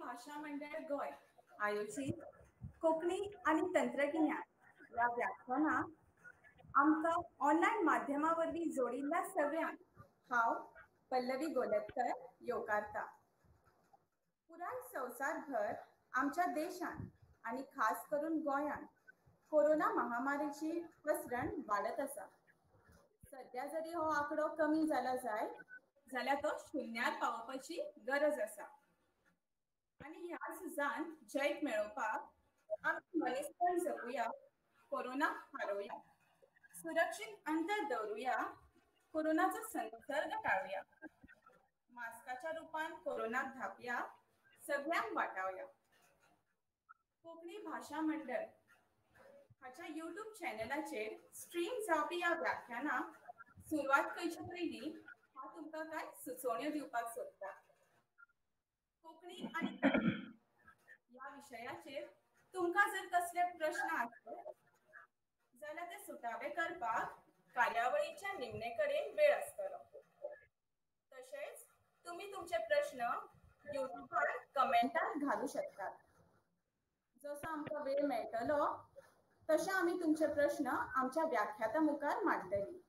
भाशा मंडळ गोंय आयोजीत कोंकणी आनी तंत्रगिन्यान ह्या व्याख्यानाक आमकां ऑनलायन माध्यमा वरवीं जोडिल्ल्या सगळ्यांक हांव पल्लवी गोलतकर येवकारता. पुराय संवसारभर आमच्या देशांत आनी खास करून गोंयांत कोरोना महामारीची पसरण वाडत आसा. सद्या जरी हो आंकडो कमी जाला जायत जाल्यार तो शुन्यार पावोवपाची गरज आसा. आनी ह्या झुजान जैत मेळोवपाक आमी मनीसपण जगुया, कोरोनाक हारोवया, सुरक्षीत अंतर दवरुया, कोरोनाचो संसर्ग टाळुया, मास्काच्या रुपान कोरोनाक धापया, सगळ्यांक वाटावया. कोंकणी भाशा मंडळ हाच्या यूट्यूब चॅनलाचेर स्ट्रीम जावपी ह्या व्याख्यानाक सुरवात करचे पयलीं हांव तुमकां कांय सुचोवण्यो दिवपाक सोदता. कोंकणी आनी ह्या विशयाचेर तुमकां जर कसले प्रश्न आसत जाल्यार ते सुटावे करपाक कार्यावळीच्या निमणे कडेन वेळ आसतलो. तशेंच तुमी तुमचे प्रश्न यूट्यूबार कमेंटात घालू शकतात. जसो आमकां वेळ मेळटलो तशें आमी तुमचे प्रश्न आमच्या व्याख्याता मुखार मांडटली.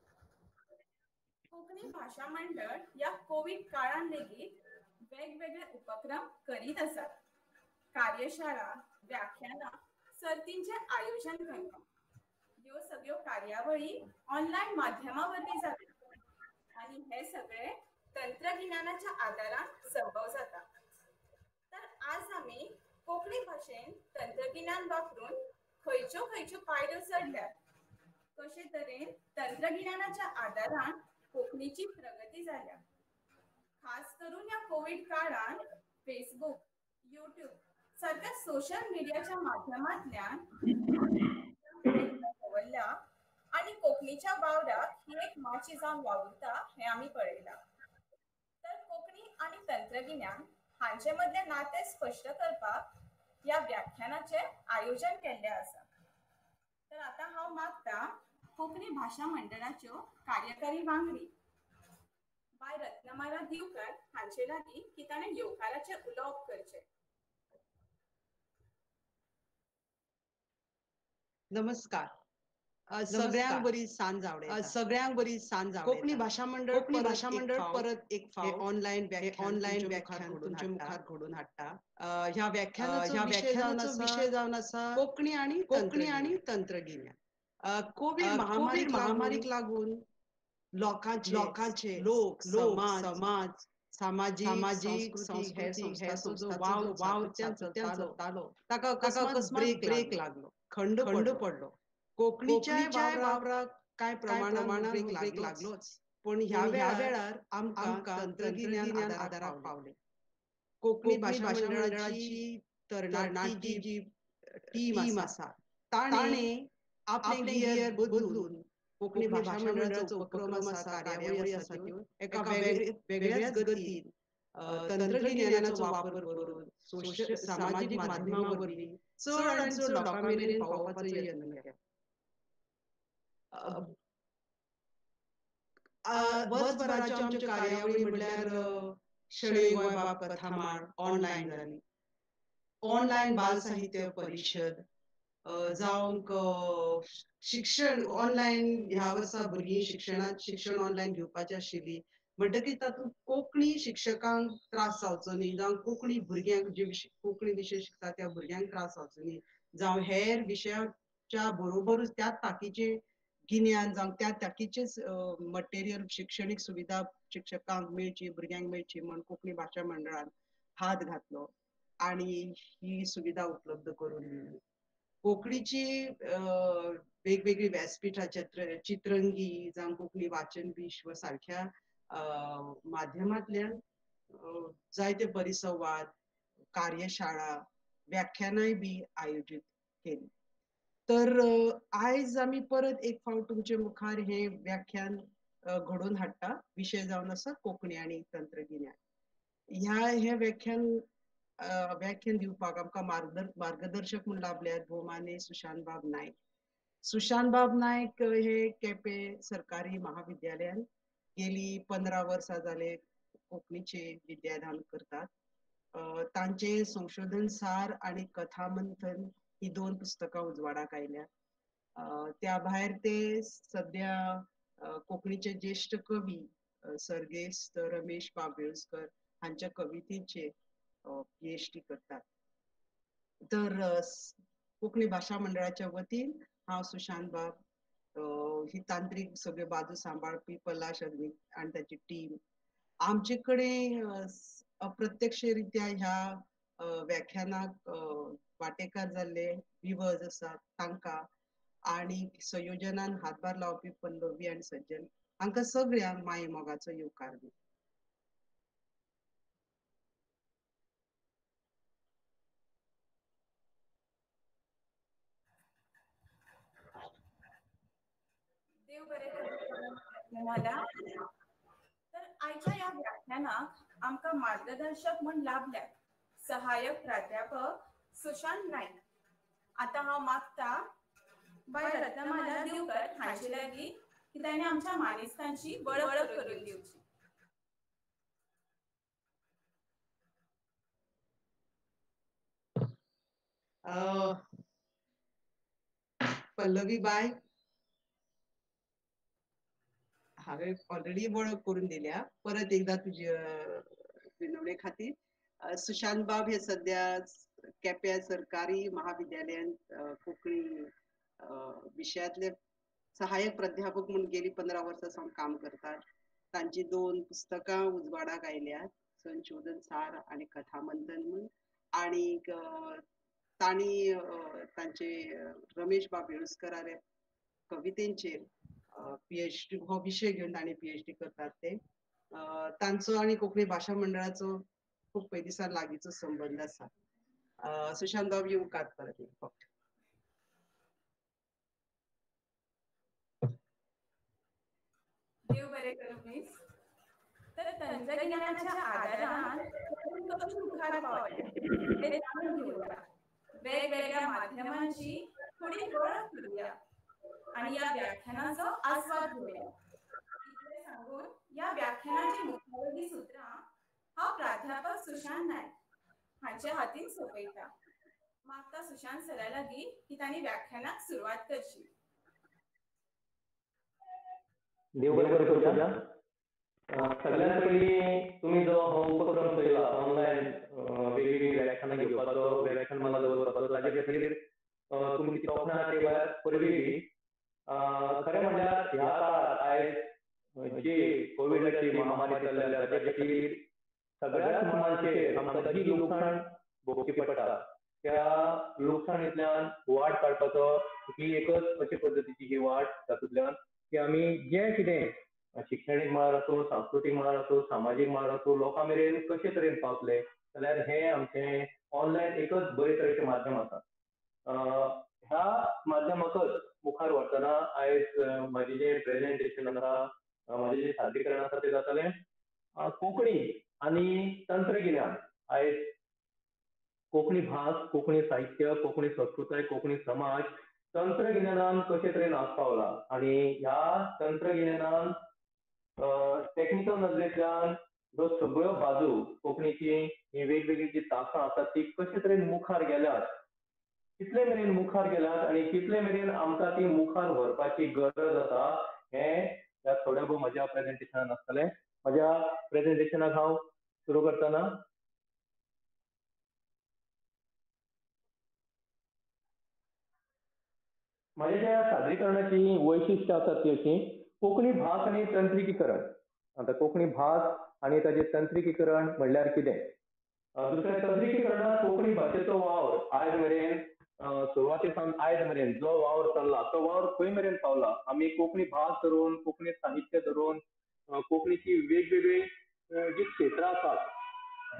कोंकणी भाशा मंडळ ह्या कोवीड काळान लेगीत वेगवेगळे उपक्रम करीत आसात. कार्यशाळा, व्याख्यानां, सर्तींचें आयोजन करता. ह्यो सगळ्यो कार्यावळी ऑनलायन माध्यमा वरवीं जाता आनी हे सगळे तंत्रगिन्यानाच्या आदारान संभव जाता. तर आज आमी कोंकणी भाशेन तंत्रगिन्यान वापरून खंयच्यो खंयच्यो पायऱ्यो चडल्यात, कशे तरेन तंत्रगिन्यानाच्या आदारान कोंकणीची प्रगती जाल्या, खास करून ह्या कोवीड काळान फेसबूक, यूट्यूब सारक्या सोशल मिडियाच्या माध्यमांतल्यान दवरल्या आनी कोंकणीच्या वावराक ही एक माची जावन वावुरता हें आमी पळयलां. तर कोंकणी आनी तंत्रगिन्यान हांचे मदलें नातें स्पश्ट करपाक ह्या व्याख्यानाचें आयोजन केल्लें आसा. तर आतां हांव मागता कोंकणी भाशा मंडळाच्यो कार्यकारी वांगडी बाय रत्नमाला दिवकर हांचे लागीं की ताणें येवकाराचें उलोवप करचें. नमस्कार. सगळ्यांक बरी सांज आवडे. सगळ्यांक बरी सांज आवडे. कोंकणी भाशा मंडळ, कोंकणी भाशा मंडळ परत एक फावट ऑनलायन व्याख्यान तुमच्या मुखार घडोवन हाडटा. ह्या व्याख्यानाचो विशय जावन आसा कोंकणी आनी तंत्रगिन्यान. कोवीड महामारीक लागून लोकांचे लोक समाज सामाजीक संस्कृती वाव चलतालो ताका अकस्मात ब्रेक लागलो, खंड पडलो. कोंकणीच्या वावराक कांय प्रमाणान ब्रेक लागलोच, पूण ह्या वेळार आमकां तंत्रगिन्यान आदाराक पावलें. कोंकणी भाशा मंडळाची तरणाटी जी टीम आसा ताणें आपलें गियर बदलून कोंकणी भाशा मंडळाचो उपक्रम आसा, कार्यावळी आसा त्यो एका वेगळ्याच गतीन तंत्रगिन्यानाचो वापर करून सामाजीक माध्यमां वरवीं चड आनी चड लोकां मेरेन पावोवपाचो यत्न केला. वर्सभराच्यो आमच्यो कार्यावळी म्हणल्यार शणै गोंयबाब कथामाळ ऑनलायन जाली, ऑनलायन बाल साहित्य परिशद जावंक शिक्षण ऑनलायन. ह्या वर्सा भुरगीं शिक्षण ऑनलायन घेवपाची आशिल्ली म्हणटकीर तातूंत कोंकणी शिक्षकांक त्रास जावचो न्ही, जावं कोंकणी भुरग्यांक जे कोंकणी विशय शिकता त्या भुरग्यांक त्रास जावचो न्ही, जावं हेर विशयाच्या बरोबरूच त्या ताकीचें गिन्यान जावं त्या ताकीचेच मटेरियल शिक्षणीक सुविधा शिक्षकांक मेळची, भुरग्यांक मेळची म्हण कोंकणी भाशा मंडळान हात घातलो आनी ही सुविधा उपलब्ध करून दिली. कोंकणीची वेगवेगळी व्यासपीठां, चित्रंगी जावं कोंकणी वाचन विश्व सारख्या माध्यमांतल्यान जायते परिसंवाद, कार्यशाळा, व्याख्यानांय बी आयोजीत केली. तर आयज आमी परत एक फावट तुमचे मुखार हे व्याख्यान घडोवन हाडटा. विशय जावन आसा कोंकणी आनी तंत्रगिन्यान. हे व्याख्यान दिवपाक आमकां मार्गदर्शक म्हूण लाभल्यात भोवमाने सुशांतबाब नायक. सुशांतबाब नायक हे केपें सरकारी महाविद्यालयान गेली 15 वर्सां जाले कोंकणीचे विद्यादान करतात. तांचे संशोधन सार आनी कथामंथन ही दोन पुस्तकां उजवाडाक आयल्या. त्या भायर ते सद्या कोंकणीचे ज्येष्ठ कवी सर्गेस्त रमेश बाब वेळुस्कर हांच्या कवितेचे PhD करतात. तर कोंकणी भाशा मंडळाच्या वतीन हांव सुशांत बाब, ही तांत्रिक सगळ्यो बाजू सांबाळपी पलाश अग्नी आनी ताची टीम, आमचे कडेन अप्रत्यक्षरित्या ह्या व्याख्यानाक वांटेकार जाल्ले विवर्स आसात तांकां आनी संयोजनान हातभार लावपी पल्लवी आनी सज्जन हांकां सगळ्यांक माये मोगाचो येवकार दिता. देव बरें करूं मला. तर आयच्या ह्या व्याख्यानाक आमकां मार्गदर्शक म्हूण लाभल्यात सहाय्यक प्राध्यापक सुशांत नायक. आतां हांव मागता बाय रत्नमाला दिवकर हांचे लागीं की ताणें आमच्या मानेस्तांची वळख करून दिवची. पल्लवी बाय, हांवें ऑलरेडी वळख करून दिल्या, परत एकदा तुजी विनवणे खातीर. सुशांत बाब हे सद्या केप्यां सरकारी महाविद्यालयांत कोंकणी विशयांतले सहाय्यक प्राध्यापक म्हूण गेली 15 वर्सां सावन काम करतात. तांची दोन पुस्तकां उजवाडाक आयल्यात, संशोधन सार आनी कथामंथन म्हूण. आनी तांणी तांचे रमेश बाब वेळुस्कराले कवितेंचेर PhD हो विशय घेवन तांणी PhD करतात. ते तांचो आनी कोंकणी भाशा मंडळाचो खूब पयलीं दिसा लागींचो संबंद आसा. सुशांत बाब येवकार परत एक फावट. देव बरें करूं मीस. तर तंत्रगिन्यानाच्या आदारान कशें मुखार पावलें तें जाणून घेवया. वेगवेगळ्या माध्यमांची थोडी वळख करुया आनी ह्या व्याख्यानाचो आस्वाद घेवया. इतलें सांगून ह्या व्याख्यानाची मुखावयलीं सुत्रां हांव प्राध्यापक सुशांत नायक हांच्या हातीन सोंपयता. मागता सुशांत सरा लागीं की तांणी व्याख्यानाक सुरवात करची. देव बरें करूं तुमकां. सगळ्यांत पयलीं तुमी जो हो उपक्रम चलयला ऑनलायन वेगवेगळीं व्याख्यानां घेवपाचो, व्याख्यानमाला दवरपाचो, ताजे खातीर तुमची तोखणाय ते भायर परबी. खरें म्हणल्यार ह्या काळार आयज जी कोविडाची महामारी चल्ल्या ताजे खातीर सगळ्याच मळांचेर आमकां जी लुकसाण भोगची पडटा त्या लुकसाणींतल्यान वाट काडपाचो ही एकच अशे पद्दतीची ही वाट तातूंतल्यान की आमी जें कितें शिक्षणीक मळार आसूं, सांस्कृतीक मळार आसूं, सामाजीक मळार आसूं, लोकां मेरेन कशे तरेन पावतले जाल्यार हें आमचें ऑनलायन एकच बरे तरेचें माध्यम आसा. ह्या माध्यमाकच मुखार व्हरतना आयज म्हजें जें प्रेजेंटेशन आसा, म्हजें जें सादरीकरण आसा तें जातलें कोंकणी आनी तंत्रगिन्यान. आयज कोंकणी भास, कोंकणी साहित्य, कोंकणी संस्कृताय, कोंकणी समाज तंत्रगिन्यानान कशे तरेन आस्पावला आनी ह्या तंत्रगिन्यानान टॅक्निकल नदरेंतल्यान जो सगळ्यो बाजू कोंकणीची ही वेगवेगळी जी तासां आसात ती कशे तरेन मुखार गेल्यात, कितले मेरेन मुखार गेल्यात आनी कितले मेरेन आमकां ती मुखार व्हरपाची गरज आसा हें ह्या थोड्या भोव म्हज्या प्रेजेंटेशनान आसतलें. म्हज्या प्रेजेंटेशनाक हांव सुरू करतना म्हज्या ज्या सादरीकरणाची वैशिश्ट आसात ती अशी: कोंकणी भास आनी तंत्रिकीकरण. आतां कोंकणी भास आनी ताजें तंत्रिकीकरण म्हणल्यार कितें? दुसरें, तंत्रिकीकरणांत कोंकणी भाशेचो वावर आयज मेरेन, सुरवाते सावन आयज मेरेन जो वावर चल्ला तो वावर खंय मेरेन पावला? आमी कोंकणी भास धरून, कोंकणी साहित्य धरून, कोंकणीची वेगवेगळीं जी क्षेत्रां आसात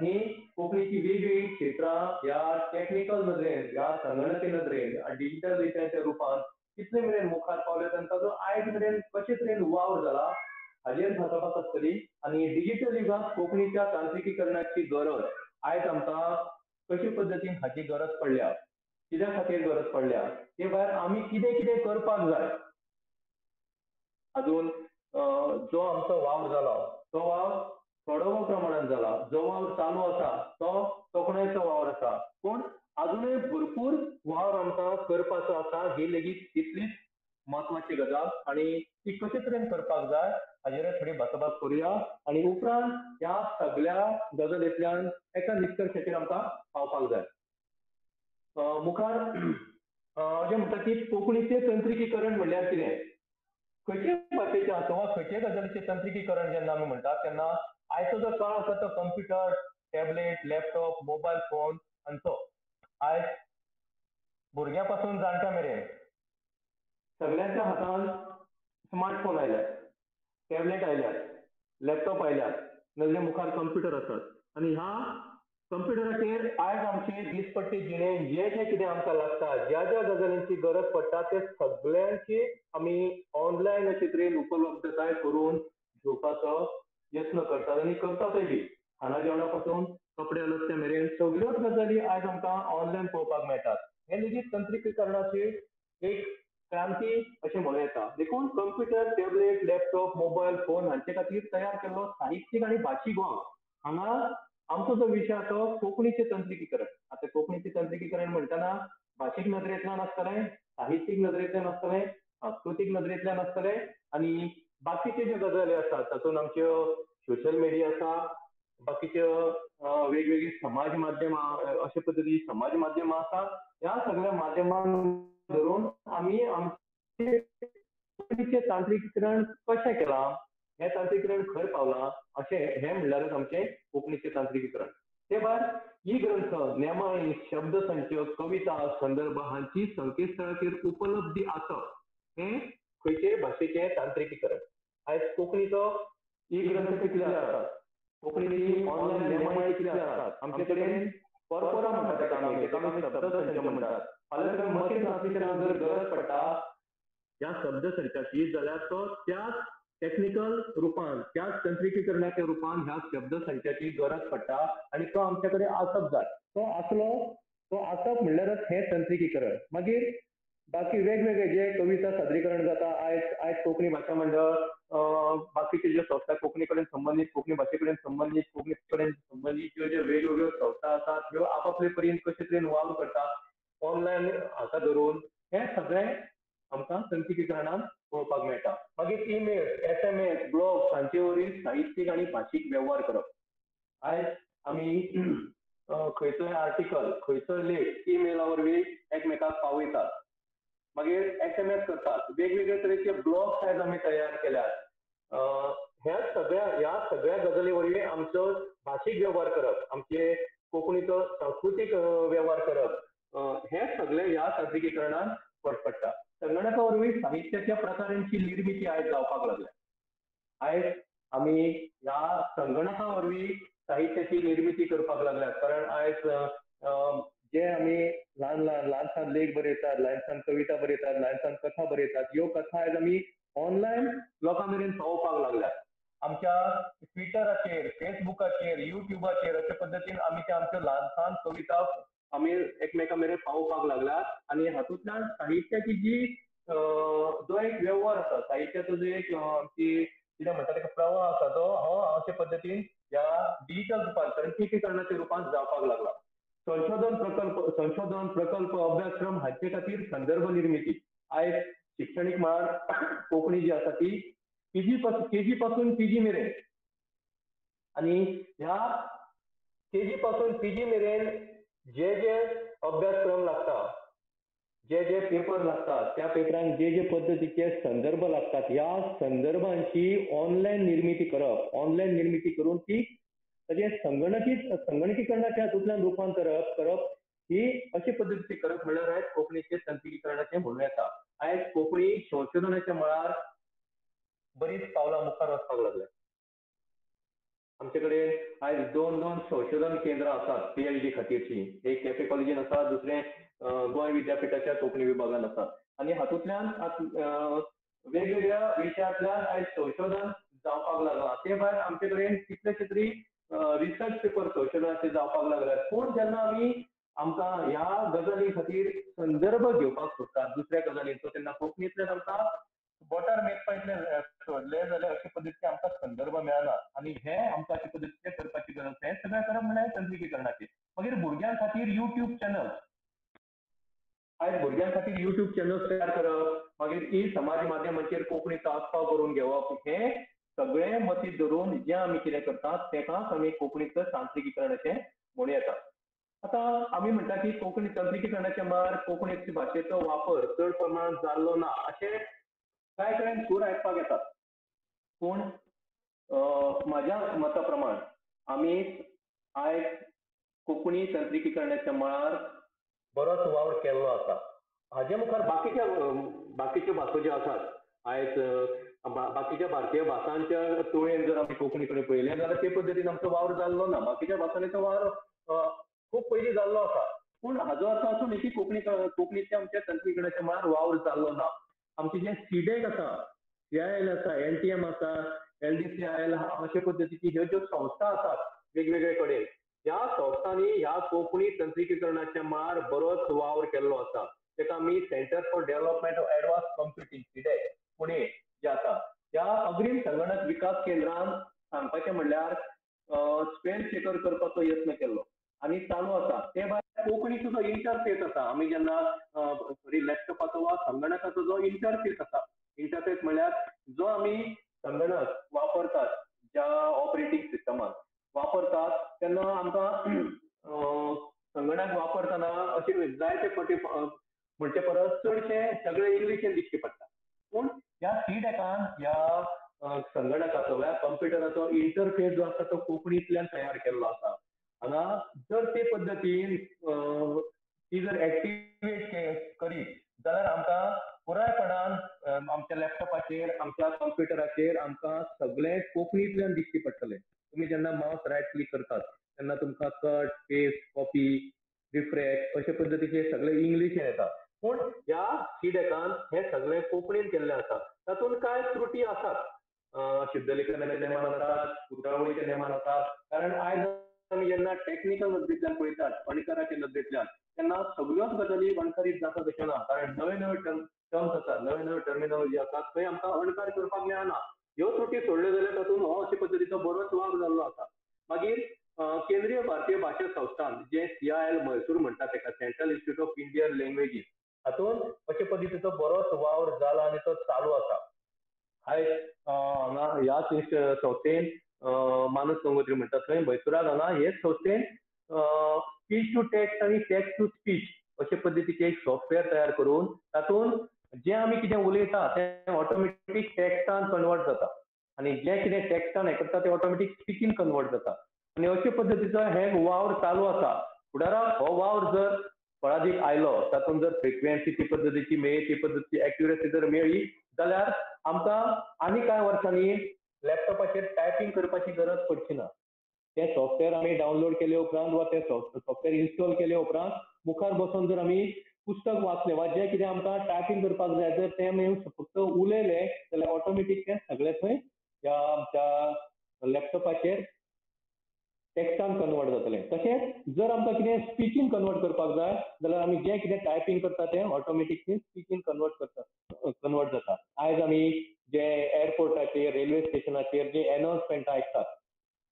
ही कोंकणीची वेगवेगळीं क्षेत्रां ह्या टॅक्निकल नदरेन, ह्या संगणकी नदरेन, डिजिटल रित्याच्या रुपान कितले मेरेन मुखार पावले आनी ताचो आयज मेरेन कशे तरेन वावर जाला हाजेर भासाभास आसतली. आनी डिजिटल युगांत कोंकणीच्या तांत्रिकीकरणाची गरज आयज आमकां कशे पद्दतीन हाची गरज पडल्या, कित्या खातीर गरज पडल्या, ते भायर आमी कितें कितें करपाक जाय. अजून जो आमचो वावर जाला तो वावर थोडो प्रमाणान जाला. जो वावर चालू आसा तो तोखणायेचो वावर आसा, पूण अजूनय भरपूर वावर आमकां करपाचो आसा. ही लेगीत तितलीच म्हत्वाची गजाल आनी ती कशे तरेन करपाक जाय हाजेर थोडी भासाभास करुया आनी उपरांत ह्या सगळ्या गजालींतल्यान एका निश्कर्शाचेर आमकां पावपाक जाय. मुखार अशें म्हणटा की कोंकणीचें तंत्रिकीकरण म्हणल्यार कितें? खंयचे भाशेचें आसूं वा खंयचे गजालीचें तंत्रिकीकरण जेन्ना आमी म्हणटात तेन्ना आयचो जो काळ आसा तो computer, tablet, laptop, mobile phone हांचो. आयज भुरग्यां पासून जाणट्या मेरेन सगल्यांच्या हातान स्मार्टफोन आयल्यात, टॅबलेट आयल्यात, लॅपटॉप आयल्यात, नजरे मुखार कंप्युटर आसात आनी ह्या कंप्युटराचेर आयज आमचे दिसपट्टी जिणें जें जें कितें आमकां लागता, ज्या ज्या गजालींची गरज पडटा ते सगल्यांची आमी ऑनलायन अशे तरेन उपलब्धताय करून घेवपाचो यत्न करतात आनी करतातय बी. खाणा जेवणा पासून कपडे लत्ते मेरेन सगल्योच गजाली आयज आमकां ऑनलायन पळोवपाक मेळटात. हें लेगीत तंत्रिकीकरणाची एक क्रांती अशें म्हणूं येता. देखून computer, tablet, laptop, mobile phone हांचे खातीर तयार केल्लो साहित्यीक आनी भाशीक वावर. हांगा आमचो जो विशय आसा तो कोंकणीचें तंत्रिकीकरण. आतां कोंकणीचें तंत्रिकीकरण म्हणटना भाशीक नदरेंतल्यान आसतलें, साहित्यीक नदरेंतल्यान आसतलें, सांस्कृतीक नदरेंतल्यान आसतलें आनी बाकीच्यो ज्यो गजाली आसात तातूंत आमच्यो सोशल मिडिया आसा, बाकीच्यो वेगवेगळी समाज माध्यमां, अशे पद्दतीची समाज माध्यमां आसा. ह्या सगळ्या माध्यमांक धरून आमी आमचें कोंकणीचें तांत्रिकीकरण कशें केलां, हें तांत्रिकीकरण खंय पावलां, अशें हें म्हणल्यारच आमचें कोंकणीचें तांत्रिकीकरण. ते भायर ई ग्रंथ, नेमाळीं, शब्दसंच, कविता, संदर्भ हांची संकेतस्थळाचेर उपलब्धी आसप हें खंयचेय भाशेचें तांत्रिकीकरण. आयज कोंकणीचो ई ग्रंथ कितले आसात, कोंकणीची ऑनलायन नेमाळीं कितले आसात, आमचे कडेन कॉर्पोरा म्हणटात ताका आमी, ताका आमी शब्दसंच म्हणटात. फाल्यां जर मशीन ट्रान्सलेशनाक जर गरज पडटा ह्या शब्दसंचाची जाल्यार तो त्याच टॅक्निकल रुपान, त्याच तंत्रिकीकरणाच्या रुपान ह्या शब्दसंचाची गरज पडटा आनी तो आमचे कडेन आसप जाय. तो आसलो, तो आसप म्हणल्यारच हें तंत्रिकीकरण. मागीर बाकी वेगवेगळे जे कविता सादरीकरण जाता आयज, आयज कोंकणी भाशा मंडळ, बाकीच्यो ज्यो संस्था कोंकणी कडेन संबंदीत, कोंकणी भाशे कडेन संबंदीत, कोंकणी कडेन संबंदीत ज्यो ज्यो वेगवेगळ्यो संस्था आसात ह्यो आपापले परीन कशे तरेन वावर करता ऑनलायन हाका धरून, हें सगळें आमकां तंत्रिकीकरणान पळोवपाक मेळटा. मागीर ईमेल, SMS, blogs हांचे वरवीं साहित्यीक आनी भाशीक वेव्हार करप. आयज आमी खंयचोय आर्टिकल, खंयचोय लेख ईमेला वरवीं एकमेकाक पावयतात, मागीर SMS करतात, वेगवेगळे तरेचे ब्लॉग्स आयज आमी तयार केल्यात. ह्या सगळ्या गजाली वरवीं आमचो भाशीक वेव्हार करप, आमचे कोंकणीचो सांस्कृतीक वेव्हार करप, हें सगळें ह्या तंत्रिकीकरणान फरक पडटा. संगणका वरवीं साहित्याच्या प्रकारांची निर्मिती आयज जावपाक लागल्या. आयज आमी ह्या संगणका वरवीं साहित्याची निर्मिती करपाक लागल्यात, कारण आयज जे आमी ल्हान ल्हान ल्हान सान लेख बरयतात, ल्हान सान कविता बरयतात, ल्हान सान कथा बरयतात, ह्यो कथा आयज आमी ऑनलायन लोकां मेरेन पावोवपाक लागल्यात. आमच्या ट्विटराचेर, फेसबुकाचेर, युट्युबाचेर अशे पद्दतीन आमी ते आमच्यो ल्हान सान कविता आमी एकमेकां मेरेन पावोवपाक लागल्यात आनी हातूंतल्यान साहित्याची जी जो एक वेव्हार आसा, साहित्याचो जो एक आमची कितें म्हणटा ताका प्रवाह आसा, तो हो अशे पद्दतीन ह्या डिजिटल रुपान, तंत्रिकीकरणाच्या रुपान जावपाक लागला. संशोधन प्रकल्प, अभ्यासक्रम हांचे खातीर संदर्भ निर्मिती. आयज शिक्षणीक मळार कोंकणी जी आसा ती केजी पासून पीजी मेरेन, आनी ह्या केजी पासून पीजी मेरेन जे जे अभ्यासक्रम लागता, जे जे पेपर लागतात, त्या पेपरांक जे जे पद्दतीचे संदर्भ लागतात, ह्या संदर्भांची ऑनलायन निर्मिती करप, ऑनलायन निर्मिती करून ती ताजें संगणकीकरणाच्या हातूंतल्यान रुपांतर करप, ही अशे पद्दतीचे करप म्हणल्यार आयज कोंकणीचें तंत्रिकीकरणाचें म्हणूं येता. आयज कोंकणी संशोधनाच्या मळार बरीच पावलां मुखार वचपाक लागल्या. आमचे कडेन आयज दोन दोन संशोधन केंद्रां आसात PhD खातीरची, एक केपें कॉलेजीन आसा, दुसरें गोंय विद्यापिठाच्या कोंकणी विभागान आसा. आनी हातूंतल्यान वेगवेगळ्या विशयांतल्यान आयज संशोधन जावपाक लागलां. ते भायर आमचे कडेन कितलेशे तरी रिसर्च पेपर संशोधनाचे जावपाक लागल्यात. पूण जेन्ना आमी आमकां ह्या गजाली खातीर संदर्भ घेवपाक सोदतात दुसऱ्या गजालींचो, तेन्ना कोंकणींतल्यान आमकां बोटार मेजपा इतले सोदले जाल्यार अशे पद्दतीचे आमकां संदर्भ मेळना आनी हे आमकां अशे पद्दतीचे करपाची गरज आसा. हें सगळें करप म्हणल्यार तंत्रिकीकरणाचें. मागीर भुरग्यां खातीर युट्यूब चॅनल्स, आयज भुरग्यां खातीर युट्यूब चॅनल्स तयार करप, मागीर ई समाज माध्यमाचेर कोंकणीचो आस्पाव करून घेवप, हें सगळें मतींत धरून जें आमी कितें करतात तेकाच आमी कोंकणीचो तांत्रिकीकरण अशें म्हणूं येता. आतां आमी म्हणटा की कोंकणी तंत्रिकीकरणाच्या मळार कोंकणी भाशेचो वापर चड प्रमाणांत जाल्लो ना अशें कांय कडेन सूर आयकपाक येतात. पूण म्हाज्या मता प्रमाण आमी आयज कोंकणी तंत्रिकीकरणाच्या मळार बरोच वावर केल्लो आसा. हाजे मुखार बाकीच्यो भासो ज्यो आसात आयज बाकीच्या भारतीय भासांच्या तुळेन जर आमी कोंकणी कडेन पळयलें जाल्यार ते पद्दतीन आमचो वावर जाल्लो ना. बाकीच्या भासांनी तो वावर खूब पयलीं जाल्लो आसा. पूण हाजो अर्थ असो न्ही की कोंकणीच्या आमच्या तंत्रिकीकरणाच्या मळार वावर जाल्लो ना. आमचें जें सीडेक आसा, सीआयएल आसा, एनटीएम आसा, एलडीसीआयएल अशे पद्दतीची ह्यो ज्यो संस्था आसात वेगवेगळे कडेन, ह्या संस्थांनी ह्या कोंकणी तंत्रिकीकरणाच्या मळार बरोच वावर केल्लो आसा. ताका आमी centre for development of advance computing CDAC Pune जे आसा ह्या अग्रीम संगणक विकास केंद्रान सांगपाचें म्हणल्यार स्पेल चेकर करपाचो यत्न केल्लो आनी चालू आसा. ते भायर कोंकणीचो जो इंटरफेस आसा, आमी जेन्ना सॉरी लॅपटॉपाचो वा संगणकाचो जो इंटरफेस आसा, इंटरफेस म्हणल्यार जो आमी संगणक वापरतात ज्या ऑपरेटींग सिस्टमान वापरतात तेन्ना आमकां संगणक वापरतना अशें जायते फावटी म्हणचे परस चडशें सगळें इंग्लिशीन दिश्टी पडटा. पूण ह्या सीडॅकान ह्या संगणकाचो वा कंप्युटराचो इंटरफेस जो आसा तो कोंकणींतल्यान तयार केल्लो आसा. हांगा जर ते पद्दतीन ती जर एक्टिवेट करीत जाल्यार आमकां पुरायपणान आमच्या लॅपटॉपाचेर आमच्या कंप्युटराचेर आमकां सगळें कोंकणींतल्यान दिश्टी पडटलें. तुमी जेन्ना मावस रायट क्लिक करतात तेन्ना तुमकां कट, पेस्ट, कॉपी, रिफ्रेश अशे पद्दतीचे सगळे इंग्लिशीन येता. पूण ह्या सीडॅकान हें सगळें कोंकणीन केल्लें आसा. तातूंत कांय त्रुटी आसात, शुद्धलेखनाच्या नेमान आसात, उतरावळीच्या नेमान आसात. कारण आयज आमी जेन्ना टॅक्निकल नदरेंतल्यान पळयतात, अणकाराच्या नदरेंतल्यान, तेन्ना सगळ्योच गजाली अणकारीत जाता तशें ना. कारण नवे नवे टर्म्स आसात, नवे नवे टर्मिनॉलॉजी आसात, थंय आमकां अणकार करपाक मेळना. ह्यो त्रुटी सोडल्यो जाल्यार तातूंत हो अशे पद्दतीचो बरोच वावर जाल्लो आसा. मागीर केंद्रीय भारतीय भाशा संस्थान जें सीआयएल म्हैसूर म्हणटा ताका central institute of Indian languages, हातूंत अशे पद्दतीचो बरोच वावर जाला आनी तो चालू आसा. आयज हांगा ह्याच संस्थेन मानस गंगोत्री म्हणटा थंय म्हैसुराक हांगा हेच संस्थेन स्पीच टू टॅक्स्ट आनी टॅक्स्ट टू स्पीच अशे पद्दतीचें एक सॉफ्टवेअर तयार करून तातूंत जें आमी कितें उलयता तें ऑटोमॅटीक टॅक्स्टान कन्वर्ट जाता आनी जें कितें टॅक्स्टान हें करता तें ऑटोमॅटीक स्पिचीन कन्वर्ट जाता. आनी अशे पद्दतीचो हे वावर चालू आसा. फुडाराक हो वावर जर फळादीक आयलो, तातूंत जर फ्रिक्वेन्सी ती पद्दतीची मेळ्ळी, ती पद्दतीची एक्युरसी जर मेळ्ळी जाल्यार आमकां आनी कांय वर्सांनी लॅपटॉपाचेर टायपींग करपाची गरज पडची ना. तें सॉफ्टवेअर आमी डावनलोड केले उपरांत वा तें सॉफ्टवेअर इन्स्टॉल केले उपरांत मुखार बसून जर आमी पुस्तक वाचलें वा जें कितें आमकां टायपींग करपाक जाय जर तें आमी फक्त उलयलें जाल्यार ऑटोमॅटीक तें सगळें थंय ह्या आमच्या लॅपटॉपाचेर टॅक्स्टान कन्वर्ट जातलें. तशेंच जर आमकां कितें स्पिचीन कन्वर्ट करपाक जाय जाल्यार आमी जें कितें टायपींग करता तें ऑटोमॅटिकली स्पिचीन कन्वर्ट जाता. आयज आमी जे एअरपोर्टाचेर, रेल्वे स्टेशनाचेर जे एनाउन्समेंटां आयकतात,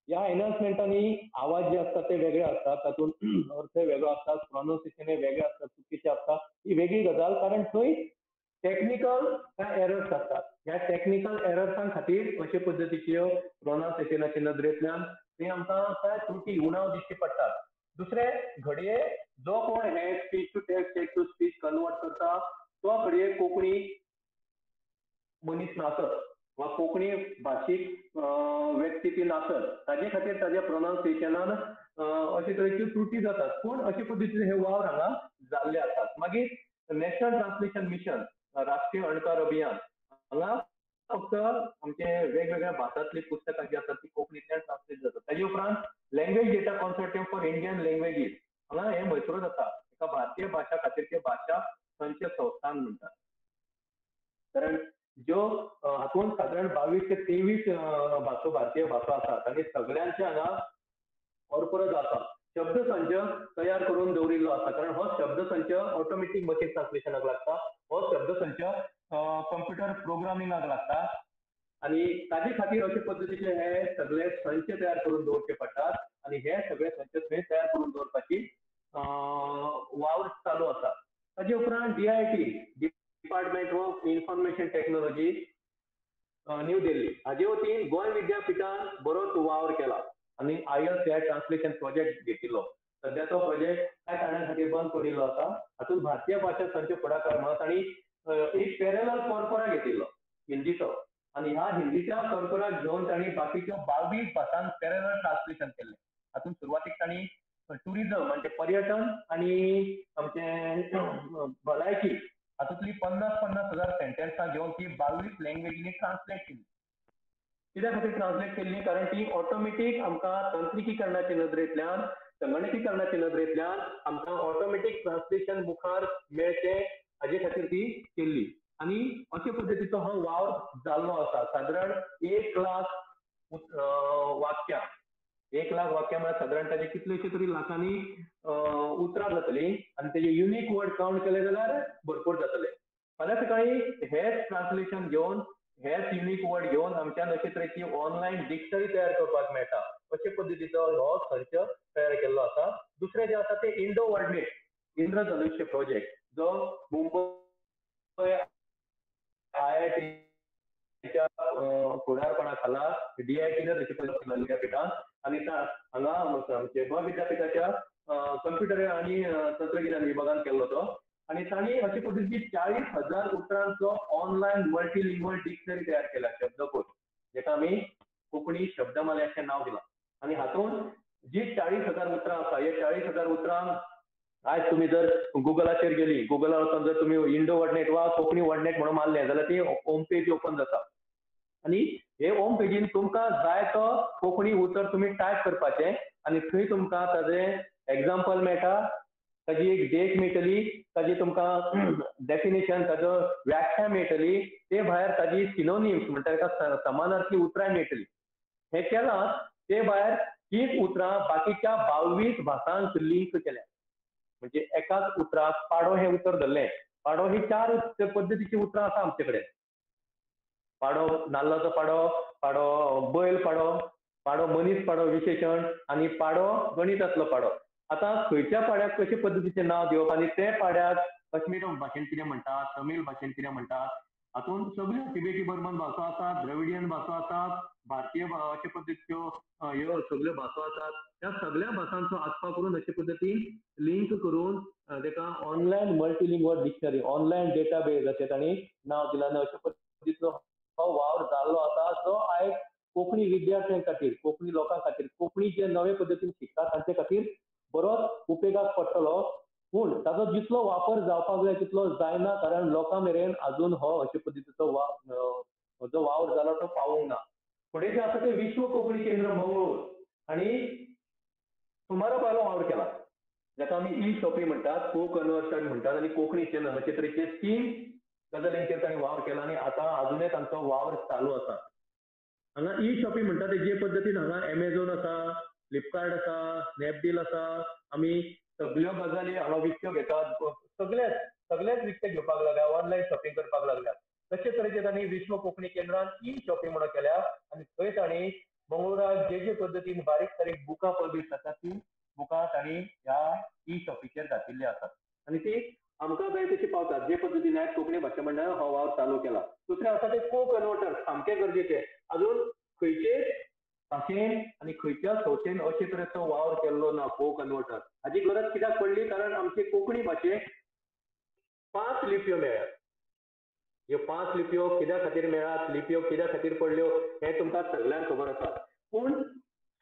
ह्या एनाउन्समेंटांनी आवाज जे आसता ते वेगळे आसतात, तातूंत अर्थय वेगळो आसता, प्रोनाउन्सिएशनय वेगळें आसता, चुकीचें आसता. ही वेगळी गजाल, कारण थंय टॅक्निकल कांय एरर्स आसतात. ह्या टॅक्निकल एरर्सां खातीर अशे पद्दतीच्यो प्रोनाउन्सिएशनाच्या नदरेंतल्यान थंय आमकां कांय त्रुटी, उणाव दिश्टी पडटात. दुसरें, घडये जो कोण हे speech to text, text to speech convert करता तो घडये कोंकणी मनीस नासत वा कोंकणी भाशीक व्यक्ती ती नासत, ताजे खातीर ताज्या प्रोनाउन्सिएशनान अशे तरेच्यो त्रुटी जातात. पूण अशे पद्दतीन हे वावर हांगा जाल्ले आसात. मागीर नॅशनल ट्रान्सलेशन मिशन, राष्ट्रीय अणकार अभियान, हांगा फक्त आमचे वेगवेगळ्या भासांतली पुस्तकां जी आसात ती कोंकणींतल्यान ट्रान्सलेट जातात. ताजे उपरांत language data consortium for Indian languages, हांगा हें म्हैसूरांत आसा. एका भारतीय भाशा खातीरचे भाशा संच संस्थान म्हणटात. कारण ज्यो हातूंत सादारण 22 ते 23 भासो, भारतीय भासो आसात आनी सगळ्यांचे हांगा कॉर्पोरस आसा. शब्दसंच तयार करून दवरिल्लो आसा, कारण हो शब्दसंच ऑटोमॅटीक मशीन ट्रान्सलेशनाक लागता, हो शब्दसंच कंप्युटर प्रोग्रामिंगाक लागता आनी ताजे खातीर अशे पद्दतीचे हे सगळे संच तयार करून दवरचे पडटात आनी हे सगळे संच थंय तयार करून दवरपाची वावर चालू आसा. ताजे उपरांत DIT, department of information technology, new Delhi, हाजे वतीन गोंय विद्यापिठान बरोच वावर केला आनी आयएल्स हे ट्रान्सलेशन प्रोजेक्ट घेतिल्लो. सद्या तो प्रोजेक्ट कांय कारणां खातीर बंद पडिल्लो आसा. हातूंत भारतीय भाशा संच फुडाकार म्हणत आनी एक पॅरलल कॉर्पोरा घेतिल्लो हिंदीचो आनी ह्या हिंदीच्या कॉर्पोराक घेवन तांणी बाकीच्यो 22 भाशांक पॅरलल ट्रान्सलेशन केल्लें. हातूंत सुरवातीक तांणी टुरिझम म्हणजे पर्यटन आनी आमचें भलायकी हातूंतली 50-50 हजार सेंटेन्सां घेवन ती 22 लँग्वेजींनी ट्रान्सलेट केली. कित्या खातीर ट्रान्सलेट केल्ली? कारण ती ऑटोमॅटीक आमकां तंत्रिकीकरणाच्या नदरेंतल्यान, संगणकीकरणाच्या नदरेंतल्यान आमकां ऑटोमॅटीक ट्रान्सलेशन मुखार मेळचें हाजे खातीर ती केल्ली. आनी अशे पद्दतीचो हो वावर जाल्लो आसा. सादारण 1 लाख वाक्यां, 1 लाख वाक्यां म्हळ्यार सादारण ताजे कितलेशे तरी लाखांनी उतरां जातलीं आनी तेजे युनीक वर्ड कावंट केले जाल्यार भरपूर जातले. फाल्यां सकाळीं हेच ट्रान्सलेशन घेवन, हेच युनीक वर्ड घेवन आमच्यान अशे तरेची ऑनलायन डिक्शनरी तयार करपाक मेळटा. अशे पद्दतीचो हो संच तयार केल्लो आसा. दुसरें जें आसा तें इंडो वर्डनेट इंद्रधनुष्य प्रोजेक्ट, जो मुंबय IITच्या फुडारपणा खाला DIT विद्यापिठान आनी हांगा आमचे गोंय विद्यापिठाच्या कंप्युटर आनी तंत्रगिन्यान विभागान केल्लो तो. आनी तांणी अशे पद्दतीची 40,000 उतरांचो ऑनलायन मल्टीलिंग्वल डिक्शनरी तयार केला, शब्दकोश, जेका आमी कोंकणी शब्दमाले अशें नांव दिलां. आनी हातूंत जी 40,000 उतरां आसा, हे 40,000 उतरां आयज तुमी जर गुगलाचेर गेली, गुगलार वचून जर तुमी इंडो वर्डनेट वा कोंकणी वर्डनेट म्हणून मारलें जाल्यार ती होम पेज ओपन जाता आनी हे होम पेजीन तुमकां जाय तो कोंकणी उतर तुमी टायप करपाचें आनी थंय तुमकां ताजें एग्जाम्पल मेळटा, ताजी एक देख मेळटली, ताजी तुमकां डेफिनेशन, ताजो व्याख्या मेळटली, ते भायर ताजी सिनोनिम्स म्हणटा ताका समानार्थी उतरां मेळटली. हें केलां ते भायर तीच उतरां बाकीच्या 22 भासांक लिंक केल्या. म्हणजे एकाच उतराक पाडो हें उतर धरलें, पाडो ही 4 पद्दतीची उतरां आसा आमचे कडेन. पाडो नाल्लाचो पाडो, पाडो बैल पाडो, पाडो मनीस पाडो विशेशण आनी पाडो गणितांतलो पाडो. आतां खंयच्या पाड्याक कशे पद्दतीचें नांव दिवप आनी ते पाड्याक काश्मीर भाशेन कितें म्हणटात, तमीळ भाशेन कितें म्हणटात, हातूंत सगळ्यो तिबेटी बर्मन भासो आसात, द्रविडियन भासो आसात, भारतीय अशे पद्दतीच्यो ह्यो सगळ्यो भासो आसात. त्या सगळ्या भासांचो आस्पाव करून अशे पद्दतीन लिंक करून ताका online multilingual dictionary, online database अशें तांणी नांव दिलां आनी अशे पद्दतीचो हो वावर जाल्लो आसा, जो आयज कोंकणी विद्यार्थ्यां खातीर, कोंकणी लोकां खातीर, कोंकणी जे नवे पद्दतीन शिकतात तांचे खातीर बरोच उपेगाक पडटलो. पूण ताजो जितलो वापर जावपाक जाय तितलो जायना, कारण लोकां मेरेन अजून हो अशे पद्दतीचो जो वावर जाला तो पावूंक ना. फुडें जें आसा तें विश्व कोंकणी केंद्र मंगळूर आनी सुमारा भायलो वावर केला, जाका आमी ई शॉपी म्हणटात, को कन्वर्सन म्हणटात आनी कोंकणी चॅनल अशे तरेचे 3 गजालींचेर तांणी वावर केला आनी आतां अजुनय तांचो वावर चालू आसा. हांगा ई शॉपी म्हणटा ते जे पद्दतीन हांगा एमेझॉन आसा, फ्लिपकार्ट आसा, स्नॅपडील आसा, आमी सगळ्यो गजाली हांगा विकत्यो घेतात, सगळेच विकते घेवपाक लागल्या, ऑनलायन शॉपिंग करपाक लागल्या. तशे तरेचे तांणी विश्व कोंकणी केंद्रान ई शॉपिंग म्हणून केल्या आनी थंय तांणी मंगळूराक जे जे पद्दतीन बारीक सारीक बुकां पब्लीश जातात ती बुकां तांणी ह्या ई शॉपीचेर घातिल्ली आसात आनी ती आमकां जाय तशी पावतात. जे पद्दतीन आयज कोंकणी भाशा मंडळान हो वावर चालू केला. दुसरें आसा ते को कन्वर्टर, सामकें गरजेचें. अजून खंयचेच भाशेन आनी खंयच्या संस्थेन अशे तरेचो वावर केल्लो ना को कन्वर्टर. हाजी गरज कित्याक पडली? कारण आमचे कोंकणी भाशेक 5 लिपयो मेळ्ळ्यात. ह्यो 5 लिपयो कित्या खातीर मेळ्ळ्यात, लिपयो कित्या खातीर पडल्यो हें तुमकां सगल्यांक खबर आसा. पूण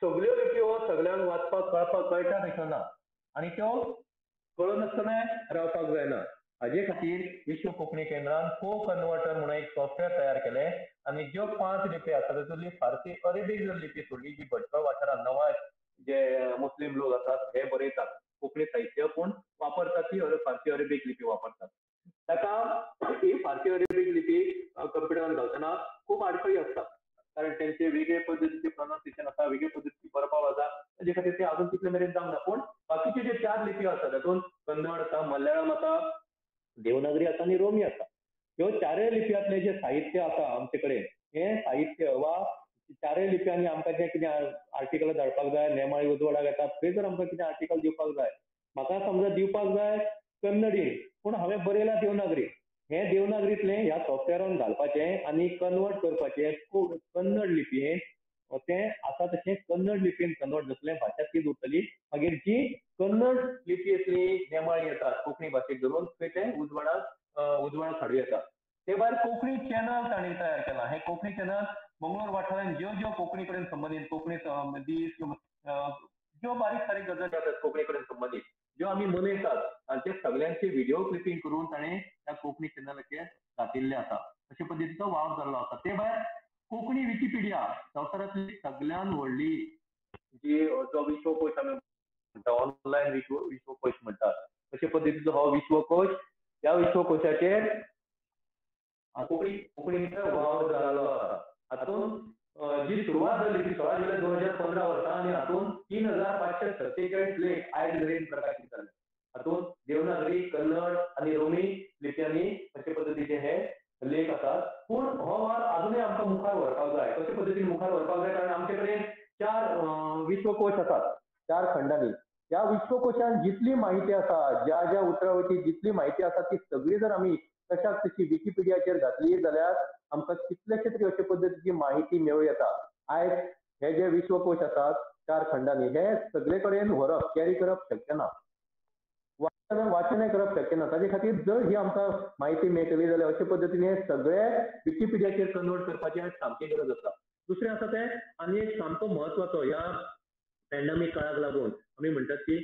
सगल्यो लिपयो सगल्यांक वाचपाक कळपाक कळटा तशें ना आनी त्यो कळनासतना रावपाक जायना. हाजे खातीर विश्व कोंकणी केंद्रान को कन्वर्टर म्हणून एक सॉफ्टवेअर तयार केलें आनी ज्यो 5 लिपयो आसा तातूंतली फारसी अरेबीक जर लिपी सोडली, जी भटकळ वाठारांत नवा जे मुस्लीम लोक आसात हे बरयतात कोंकणी साहित्य, पूण वापरतात ती फारसी अरेबीक लिपी वापरतात. ताका ही फारसी अरेबीक लिपी कंप्युटरान घालतना खूब आडखळी आसतात, कारण त्यांचे वेगळे पद्दतीचे प्रोनाउन्सिएशन आसा, वेगळे पद्दतीची बरपाव आसा, ताजे खातीर ते अजून अजून तितले मेरेन जावंक ना, पूण बाकीचे जे 4 लिपयो आसा तातूंत कन्नड आसा, मल्याळम आसा, देवनागरी आसा आनी रोमी आसा. ह्यो चारय लिपयांतलें जें साहित्य आसा आमचे कडेन हें साहित्य वा चारय लिपयांनी आमकां जें कितें आर्टिकल धाडपाक जाय, नेमाळी उजवाडाक येतात थंय जर आमकां कितें आर्टिकल दिवपाक जाय, म्हाका समजा दिवपाक जाय कन्नडीन पूण हांवें बरयलां देवनागरी, हें देवनागरींतलें ह्या सॉफ्टवेरान घालपाचें आनी कन्वर्ट करपाचें कन्नड लिपयेन, तें आसा तशें कन्नड लिपयेन कन्वर्ट जातलें, भाशा तीच उरतली. मागीर जी कन्नड लिपयेंतली नेमाळी येतात कोंकणी भाशेक धरून थंय तें उजवाडाक हाडूं येता. ते भायर कोंकणी चॅनल तांणी तयार केलां. हें कोंकणी चॅनल मंगळूर वाठारांत ज्यो ज्यो कोंकणी कडेन संबंदीत कोंकणी दीस ज्यो बारीक सारीक गजाली आसात कोंकणी कडेन संबंदीत ज्यो आमी मनयतात तांचे सगळ्यांचे व्हिडिओ क्लिपींग करून ताणें ह्या कोंकणी चॅनलाचेर घातिल्लें आसा. अशे पद्दतीचो वावर जाल्लो आसा. ते भायर कोंकणी विकिपिडिया संवसारांतली सगळ्यात व्हडली जी जो विश्वकोश आमी म्हणटा, ऑनलायन विश्वकोश म्हणटात, अशे पद्दतीचो हो विश्वकोश. ह्या विश्वकोशाचेर कोंकणीचो वावर जाल्लो आसा. हातूंत जी सुरवात जाली ती 16 जुलय 2015 वर्सा आनी हातूंत 3547 लेख आयज मेरेन प्रकाशीत जाले. हातूंत देवनागरी, कन्नड आनी रोमी लिपयांनी अशे पद्दतीचे हे लेख आसात. पूण हो वावर आजुनूय आमकां मुखार व्हरपाक जाय. कशे पद्दतीन मुखार व्हरपाक जाय, कारण आमचे कडेन 4 विश्वकोश आसात, 4 खंडांनी. ह्या विश्वकोशान जितली माहिती आसा, ज्या ज्या उतरावळीची जितली माहिती आसा ती सगळी जर आमी तशाक तशी विकिपिडियाचेर घातली जाल्यार आमकां कितलेशे तरी अशे पद्दतीची माहिती मेळूं येता. आयज हे जे विश्वकोश आसात 4 खंडांनी हे सगळे कडेन व्हरप, कॅरी करप शक्य ना, वाचनय करप शक्य ना. ताजे खातीर जर ही आमकां माहिती मेळटली जाल्यार अशे पद्दतीन हे सगळे विकिपिडियाचेर कन्वर्ट करपाची आयज सामकी गरज आसा. दुसरें आसा तें आनी एक सामको म्हत्वाचो, ह्या पॅन्डेमीक काळाक लागून आमी म्हणटात की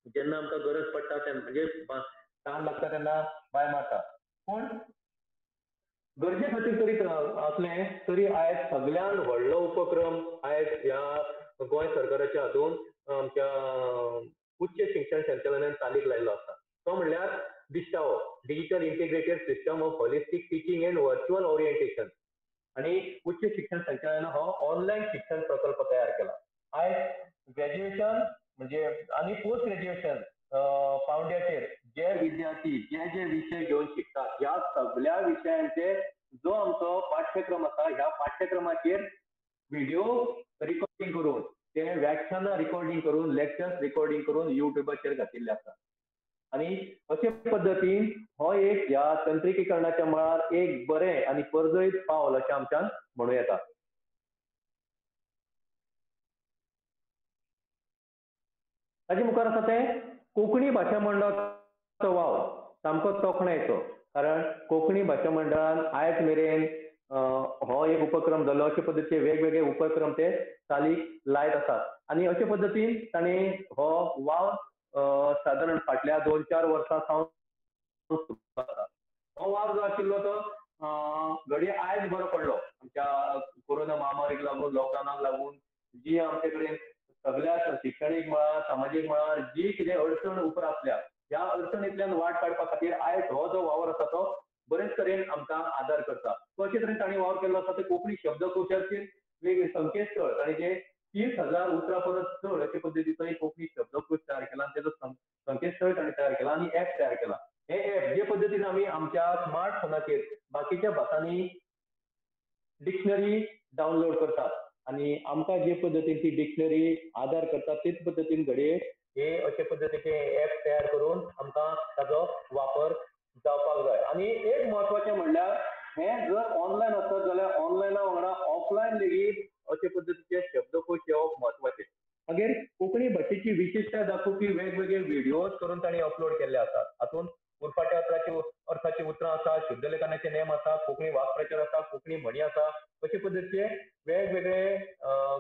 जेन्ना आमकां गरज पडटा तेन्ना, म्हणजे ताण लागता तेन्ना बाय मारता, पूण गरजे खातीर तरी आसलें तरी आयज सगळ्यांत व्हडलो उपक्रम आयज ह्या गोंय सरकाराच्या हातूंत आमच्या उच्च शिक्षण संचालनान चालीक लायिल्लो आसा. तो म्हणल्यार दिश्टावो, digital integrated system of holistic teaching and virtual orientation. आनी उच्च शिक्षण संचालनान हो ऑनलायन शिक्षण प्रकल्प तयार केला. आयज ग्रॅज्युएशन म्हणजे आनी पोस्ट ग्रॅज्युएशन पावंड्याचेर जे विद्यार्थी जे जे विशय घेवन शिकतात ह्या सगळ्या विशयांचे जो आमचो पाठ्यक्रम आसा ह्या पाठ्यक्रमाचेर व्हिडिओ रिकॉर्डिंग करून, ते व्याख्यानां रिकॉर्डिंग करून, लेक्चर्स रिकॉर्डिंग करून युट्यूबाचेर घातिल्ले आसा. आनी अशे पद्दतीन हो एक ह्या तंत्रिकीकरणाच्या मळार एक बरें आनी पर्जळीत पावल अशें आमच्यान म्हणूं येता. ताजे मुखार आसा तें कोंकणी भाशा मंडळाचो वावर सामको तोखणायचो, कारण कोंकणी भाशा मंडळान आयज मेरेन हो एक उपक्रम जालो. अशे पद्दतीचे वेगवेगळे उपक्रम ते चालीक लायत आसात आनी अशे पद्दतीन तांणी हो वावर सादारण फाटल्या 2-4 वर्सां सावन आसा. हो वावर जो आशिल्लो तो घडये आयज बरो पडलो आमच्या कोरोना महामारीक लागून, लॉकडावनाक लागून जी आमचे कडेन सगळ्या शिक्षणीक मळार, सामाजीक मळार जी कितें अडचण उप्रासल्या ह्या अडचणींतल्यान वाट काडपा खातीर आयज हो जो वावर आसा तो बरेच तरेन आमकां आदार करता. तो अशे तरेन तांणी वावर केल्लो आसा ते कोंकणी शब्दकोशाचेर वेगळे संकेतस्थळ तांणी जे 30,000 उतरां परस चड अशे पद्दतीचो एक कोंकणी शब्दकोश तयार केला आनी तेजो संकेतस्थळ तांणी तयार केला आनी एप तयार केला. हे एप जे पद्दतीन आमी आमच्या स्मार्टफोनाचेर बाकीच्या भासांनी डिक्शनरी डावनलोड करतात आनी आमकां जे पद्दतीन ती डिक्शनरी आदार करतात तेच पद्दतीन घडये हे अशे पद्दतीचे एप तयार करून आमकां ताजो वापर जावपाक जाय. आनी एक म्हत्वाचें म्हणल्यार हें जर ऑनलायन आसत जाल्यार ऑनलायना वांगडा ऑफलायन लेगीत अशे पद्दतीचे शब्दकोश येवप म्हत्वाचें. मागीर कोंकणी भाशेची विशेशताय दाखोवपी वेगवेगळे व्हिडियोज करून तांणी अपलोड केल्ले आसात. हातूंत उरफाट्या अर्थाची उतरां आसा, शुद्धलेखनाचे नेम आसा, कोंकणी वाक्प्रचार आसा, कोंकणी म्हणी आसा, अशे पद्दतीचे वेगवेगळे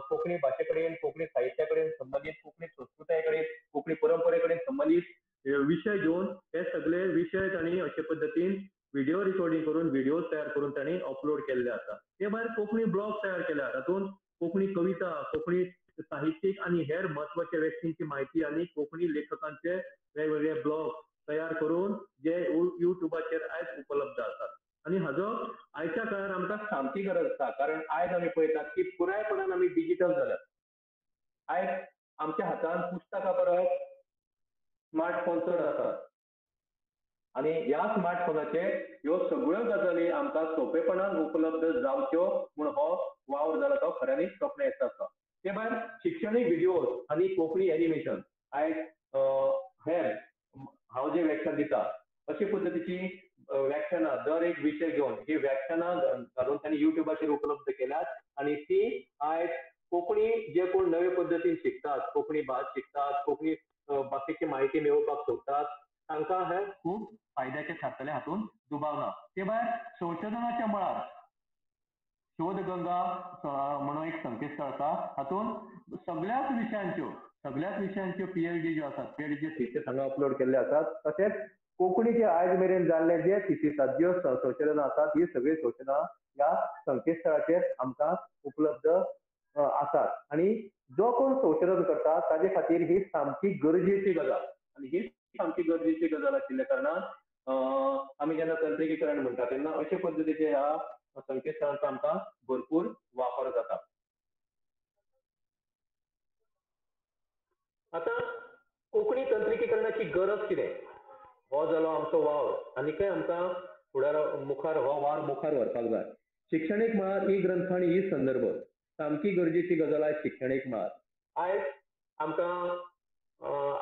कोंकणी भाशे कडेन, कोंकणी साहित्या कडेन संबंदीत, कोंकणी संस्कृताये कडेन, कोंकणी परंपरे कडेन संबंदीत विशय घेवन हे सगळे विशय तांणी अशे पद्दतीन व्हिडिओ रिकॉर्डिंग करून, व्हिडिओ तयार करून तांणी अपलोड केल्ले आसा. ते भायर कोंकणी ब्लॉग तयार केल्या, तातूंत कोंकणी कविता, कोंकणी साहित्यीक आनी हेर म्हत्वाच्या व्यक्तींची माहिती आनी कोंकणी लेखकांचे वेगवेगळे ब्लॉग तयार करून जे युट्यूबाचेर आयज उपलब्ध आसात. आनी हाजो आयच्या काळार आमकां सामकी गरज आसा, कारण आयज आमी पळयतात की पुरायपणान आमी डिजिटल जाल्यात. आयज आमच्या हातान पुस्तकां परस स्मार्टफोन चड आसात आनी ह्या स्मार्टफोनाचेर ह्यो सगळ्यो गजाली आमकां सोंपेपणान उपलब्ध जावच्यो म्हूण हो वावर जाला तो खऱ्यांनीच तोखणायेचो आसा. ते भायर शिक्षणीक व्हिडियोज आनी कोंकणी एनिमेशन आयज हे हांव जे व्याख्यान दिता अशे पद्दतीची व्याख्यानां दर एक विशय घेवन ही व्याख्यानां घालून तांणी युट्यूबाचेर उपलब्ध केल्यात आनी ती आयज कोंकणी जे कोण नवे पद्दतीन शिकतात, कोंकणी भास शिकतात, कोंकणी बाकीची म्हायती मेळोवपाक सोदतात तांकां हे खूब फायद्याचें थारतलें हातूंत दुबाव ना. ते भायर संशोधनाच्या मळार शोधगंगा म्हणून एक संकेतस्थळ आसा, हातूंत सगळ्याच विशयांच्यो पीएचडी ज्यो आसात पीएचडीचे थिसीस हांगा अपलोड केल्ले आसात. तशेंच कोंकणीचे आयज मेरेन जाल्ले जे थिसीस आसात, ज्यो संशोधनां आसात, ही सगळीं संशोधनां ह्या संकेतस्थळाचेर आमकां उपलब्ध आसात आनी जो कोण संशोधन करता ताजे खातीर ही सामकी गरजेची गजाल आनी ही सामकी गरजेची गजाल आशिल्ल्या कारणान आमी जेन्ना तंत्रिकीकरण म्हणटा तेन्ना अशे पद्दतीचे ह्या संकेतस्थळांचो आमकां भरपूर वापर जाता. आतां कोंकणी तंत्रिकीकरणाची गरज कितें, हो जालो आमचो वावर आनीकय आमकां फुडार मुखार हो वावर मुखार व्हरपाक जाय. शिक्षणीक मळार ई ग्रंथ आनी ई संदर्भ सामकी गरजेची गजाल आयज शिक्षणीक मळार. आयज आमकां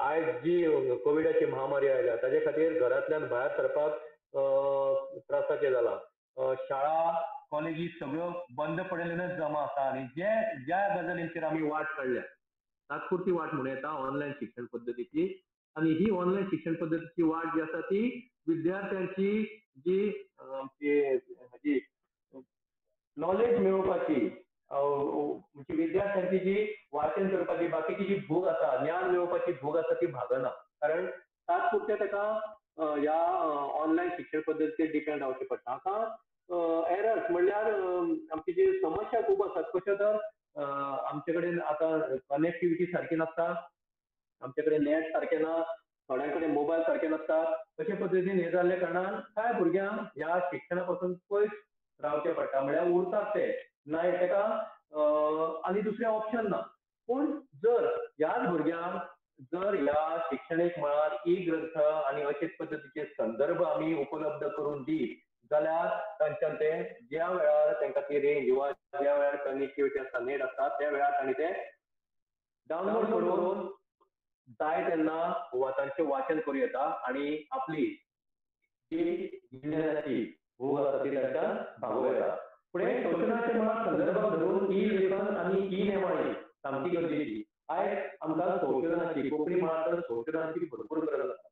आयज जी कोविडाची महामारी आयल्या ताजे खातीर घरांतल्यान भायर सरपाक त्रासाचें जालां. शाळा कॉलेजी सगळ्यो बंद पडिल्ल्यानच जमा आसा आनी जे ज्या गजालींचेर आमी वाट काडल्या, तात्पुरती वाट म्हणूं येता ऑनलायन शिक्षण पद्दतीची, आनी ही ऑनलायन शिक्षण पद्दतीची वाट जी आसा ती विद्यार्थ्यांची जी आमची नॉलेज मेळोवपाची, म्हणजे विद्यार्थ्यांची जी वाचन करपाची बाकीची जी भूक आसा, ज्ञान मेळोवपाची भूक आसा ती भागना, कारण तात्पुरते ताका ह्या ऑनलायन शिक्षण पद्दतीचेर डिपेंड रावचें पडटा. हाका एरर्स म्हणल्यार आमची जी समस्या खूब आसात, कश्यो तर आमचे कडेन आतां कनेक्टिविटी सारकी नासता, आमचे कडेन नॅट सारकें ना, थोड्यां कडेन मोबायल सारके नासता. अशे पद्दतीन हें जाल्ल्या कारणान कांय भुरग्यांक ह्या शिक्षणा पासून पयस रावचें पडटा, म्हळ्यार उरतात ते ना ताका आनी दुसरें ऑप्शन ना. पूण जर ह्याच भुरग्यांक जर ह्या शिक्षणीक मळार ई ग्रंथ आनी अशेच पद्दतीचे संदर्भ आमी उपलब्ध करून दीत जाल्यार तांच्यान ते ज्या वेळार तांकां ती रेंज वा ज्या वेळार कनेक्टिविटी आसता, नेट आसता, त्या वेळार तांणी ते डावनलोड करून जाय तेन्ना तांचें वाचन करूं येता आनी आपली जी गिन्यानाची भूक आसा ती तांच्यान भागोवं येता. फुडें संशोधनाच्या मळार संदर्भाक धरून ई लेखन आनी ई नेमाळी सामकी गरजेची. आयज आमकां संशोधनाची कोंकणी मळार तर संशोधनाची भरपूर गरज आसा.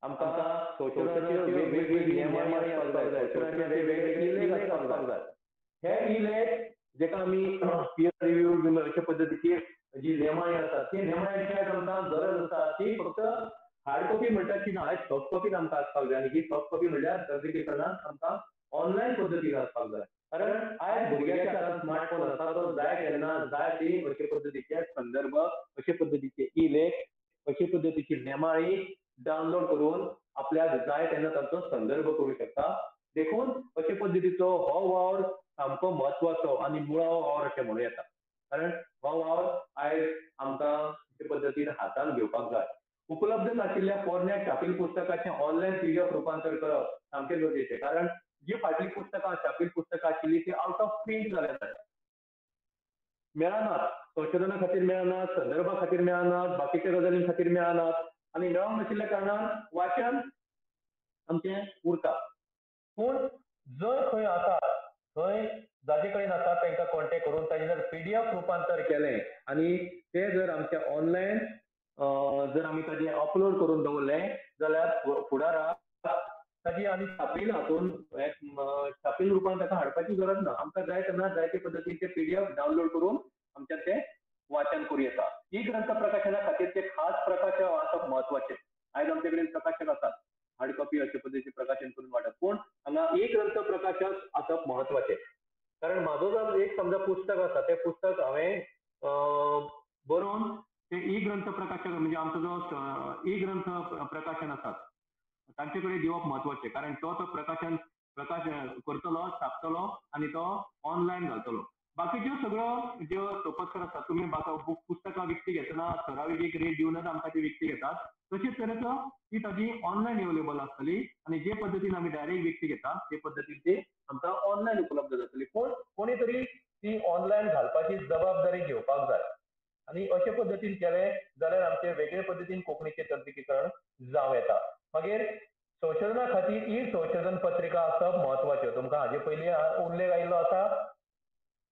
आमकां संशोधनाच्यो वेगवेगळी नेमाळी आसपाक जाय, संशोधनाचे वेगवेगळे ई लेख आसपाक जाय. हे ई लेख जेका आमी पियर रिव्यू अशे पद्दतीची जी नेमाळी आसा ती नेमाळ्यांची आयज आमकां गरज आसा. ती फक्त हार्ड कॉपी म्हणटा ती ना, आयज सॉफ्ट कॉपीन आमकां आसपाक जाय आनी ही सॉफ्ट कॉपी म्हणल्यार तंत्रिकीकरणान आमकां ऑनलायन पद्दतीन आसपाक जाय. कारण आयज भुरग्याच्या हातांत स्मार्टफोन आसा, तो जाय तेन्ना जाय ती अशे पद्दतीचे संदर्भ, अशे पद्दतीचे ई लेख, अशे पद्दतीची नेमाळी डावनलोड करून आपल्याक जाय तेन्ना तांचो संदर्भ करूं शकता. देखून अशे पद्दतीचो हो वावर सामको म्हत्वाचो आनी मुळावो वावर अशें म्हणूं येता, कारण हो वावर आयज आमकां अशे पद्दतीन हातांत घेवपाक जाय. उपलब्ध नाशिल्ल्या पोरण्या छापील पुस्तकाचें ऑनलायन पीडीएफ रुपांतर करप सामकें गरजेचें, कारण जी फाटलीं पुस्तकां छापील पुस्तकां आशिल्लीं ती आवट ऑफ प्रिंट जाल्या, मेळनात, संशोधना खातीर मेळनात, संदर्भा खातीर मेळनात, बाकीच्या गजालीं खातीर मेळनात आनी मेळोंक नाशिल्ल्या कारणान वाचन आमचें उरता. पूण जर खंय आसा थंय जाजे कडेन आसा तांकां कॉन्टेक्ट करून ताजें जर पीडीएफ रुपांतर केलें आनी तें जर आमचें ऑनलायन जर आमी ताजें अपलोड करून दवरलें जाल्यार फुडाराक ताजी आनी छापील हातून छापील रुपान ताका हाडपाची गरज ना. आमकां जाय तेन्ना जाय ते पद्दतीन ते पीडीएफ डावनलोड करून आमच्यान तें वाचन करूं येता. ई ग्रंथ प्रकाशना खातीर ते खास प्रकाशक आसप म्हत्वाचें. आयज आमचे कडेन प्रकाशक आसात, हार्ड कॉपी अशे पद्दतीचे प्रकाशन करून वांटप, पूण हांगा ई ग्रंथ प्रकाशक आसप म्हत्वाचें. कारण म्हाजो जर एक समजा पुस्तक आसा, तें पुस्तक हांवें बरोवन ते ई ग्रंथ प्रकाशक म्हणजे आमचो जो ई ग्रंथ प्रकाशन आसात तांचे कडेन दिवप म्हत्वाचें, कारण तो तो प्रकाशन प्रकाश करतलो, छापतलो आनी तो ऑनलायन घालतलो. बाकीच्यो सगळ्यो ज्यो सोपस्कर आसात, तुमी पुस्तकां विकती घेतना, ठरावीक आमी डायरेक्ट विकती घेता ते पद्दतीन ती आमकां ऑनलायन उपलब्ध जातली. पूण कोणी तरी ती ऑनलायन घालपाची जबाबदारी घेवपाक जाय आनी अशे पद्दतीन केलें जाल्यार आमचे वेगळे पद्दतीन कोंकणीचें तंत्रिकीकरण जावं येता. मागीर संशोधना खातीर ई संशोधन पत्रिका आसप म्हत्वाच्यो. तुमकां हाजे पयलीं उल्लेख आयिल्लो आसा.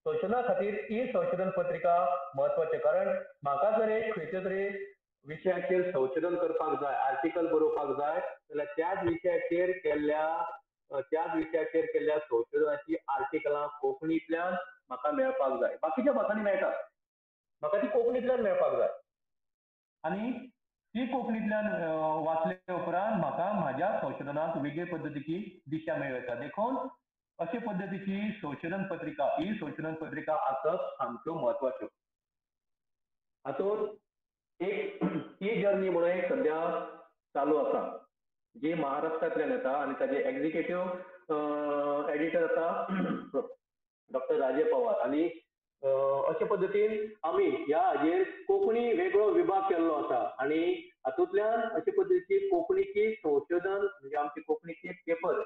संशोधना खातीर ई संशोधन पत्रिका म्हत्वाच्यो, कारण म्हाका जर एक खंयच्या तरी विशयाचेर संशोधन करपाक जाय, आर्टिकल बरोवपाक जाय जाल्यार त्याच विशयाचेर केल्ल्या संशोधनाची आर्टिकलां कोंकणींतल्यान म्हाका मेळपाक जाय. बाकीच्या भासांनी मेळटात, म्हाका ती कोंकणींतल्यान मेळपाक जाय आनी ती कोंकणींतल्यान वाचले उपरांत म्हाका म्हाज्या संशोधनाक वेगळे पद्दतीची दिशा मेळूं येता. देखून अशे पद्दतीची संशोधन पत्रिका, ही संशोधन पत्रिका आसप सामक्यो म्हत्वाच्यो. हातूंत एक ई जर्नी म्हणून एक सद्या चालू आसा जी महाराष्ट्रांतल्यान येता आनी ताजे एक्झिक्युटीव एडिटर आसा डॉक्टर राजे पवार. आनी अशे पद्दतीन आमी ह्या हाजेर कोंकणी वेगळो विभाग केल्लो आसा आनी हातूंतल्यान अशे पद्दतीची कोंकणीची संशोधन म्हणजे आमची कोंकणीचे पेपर,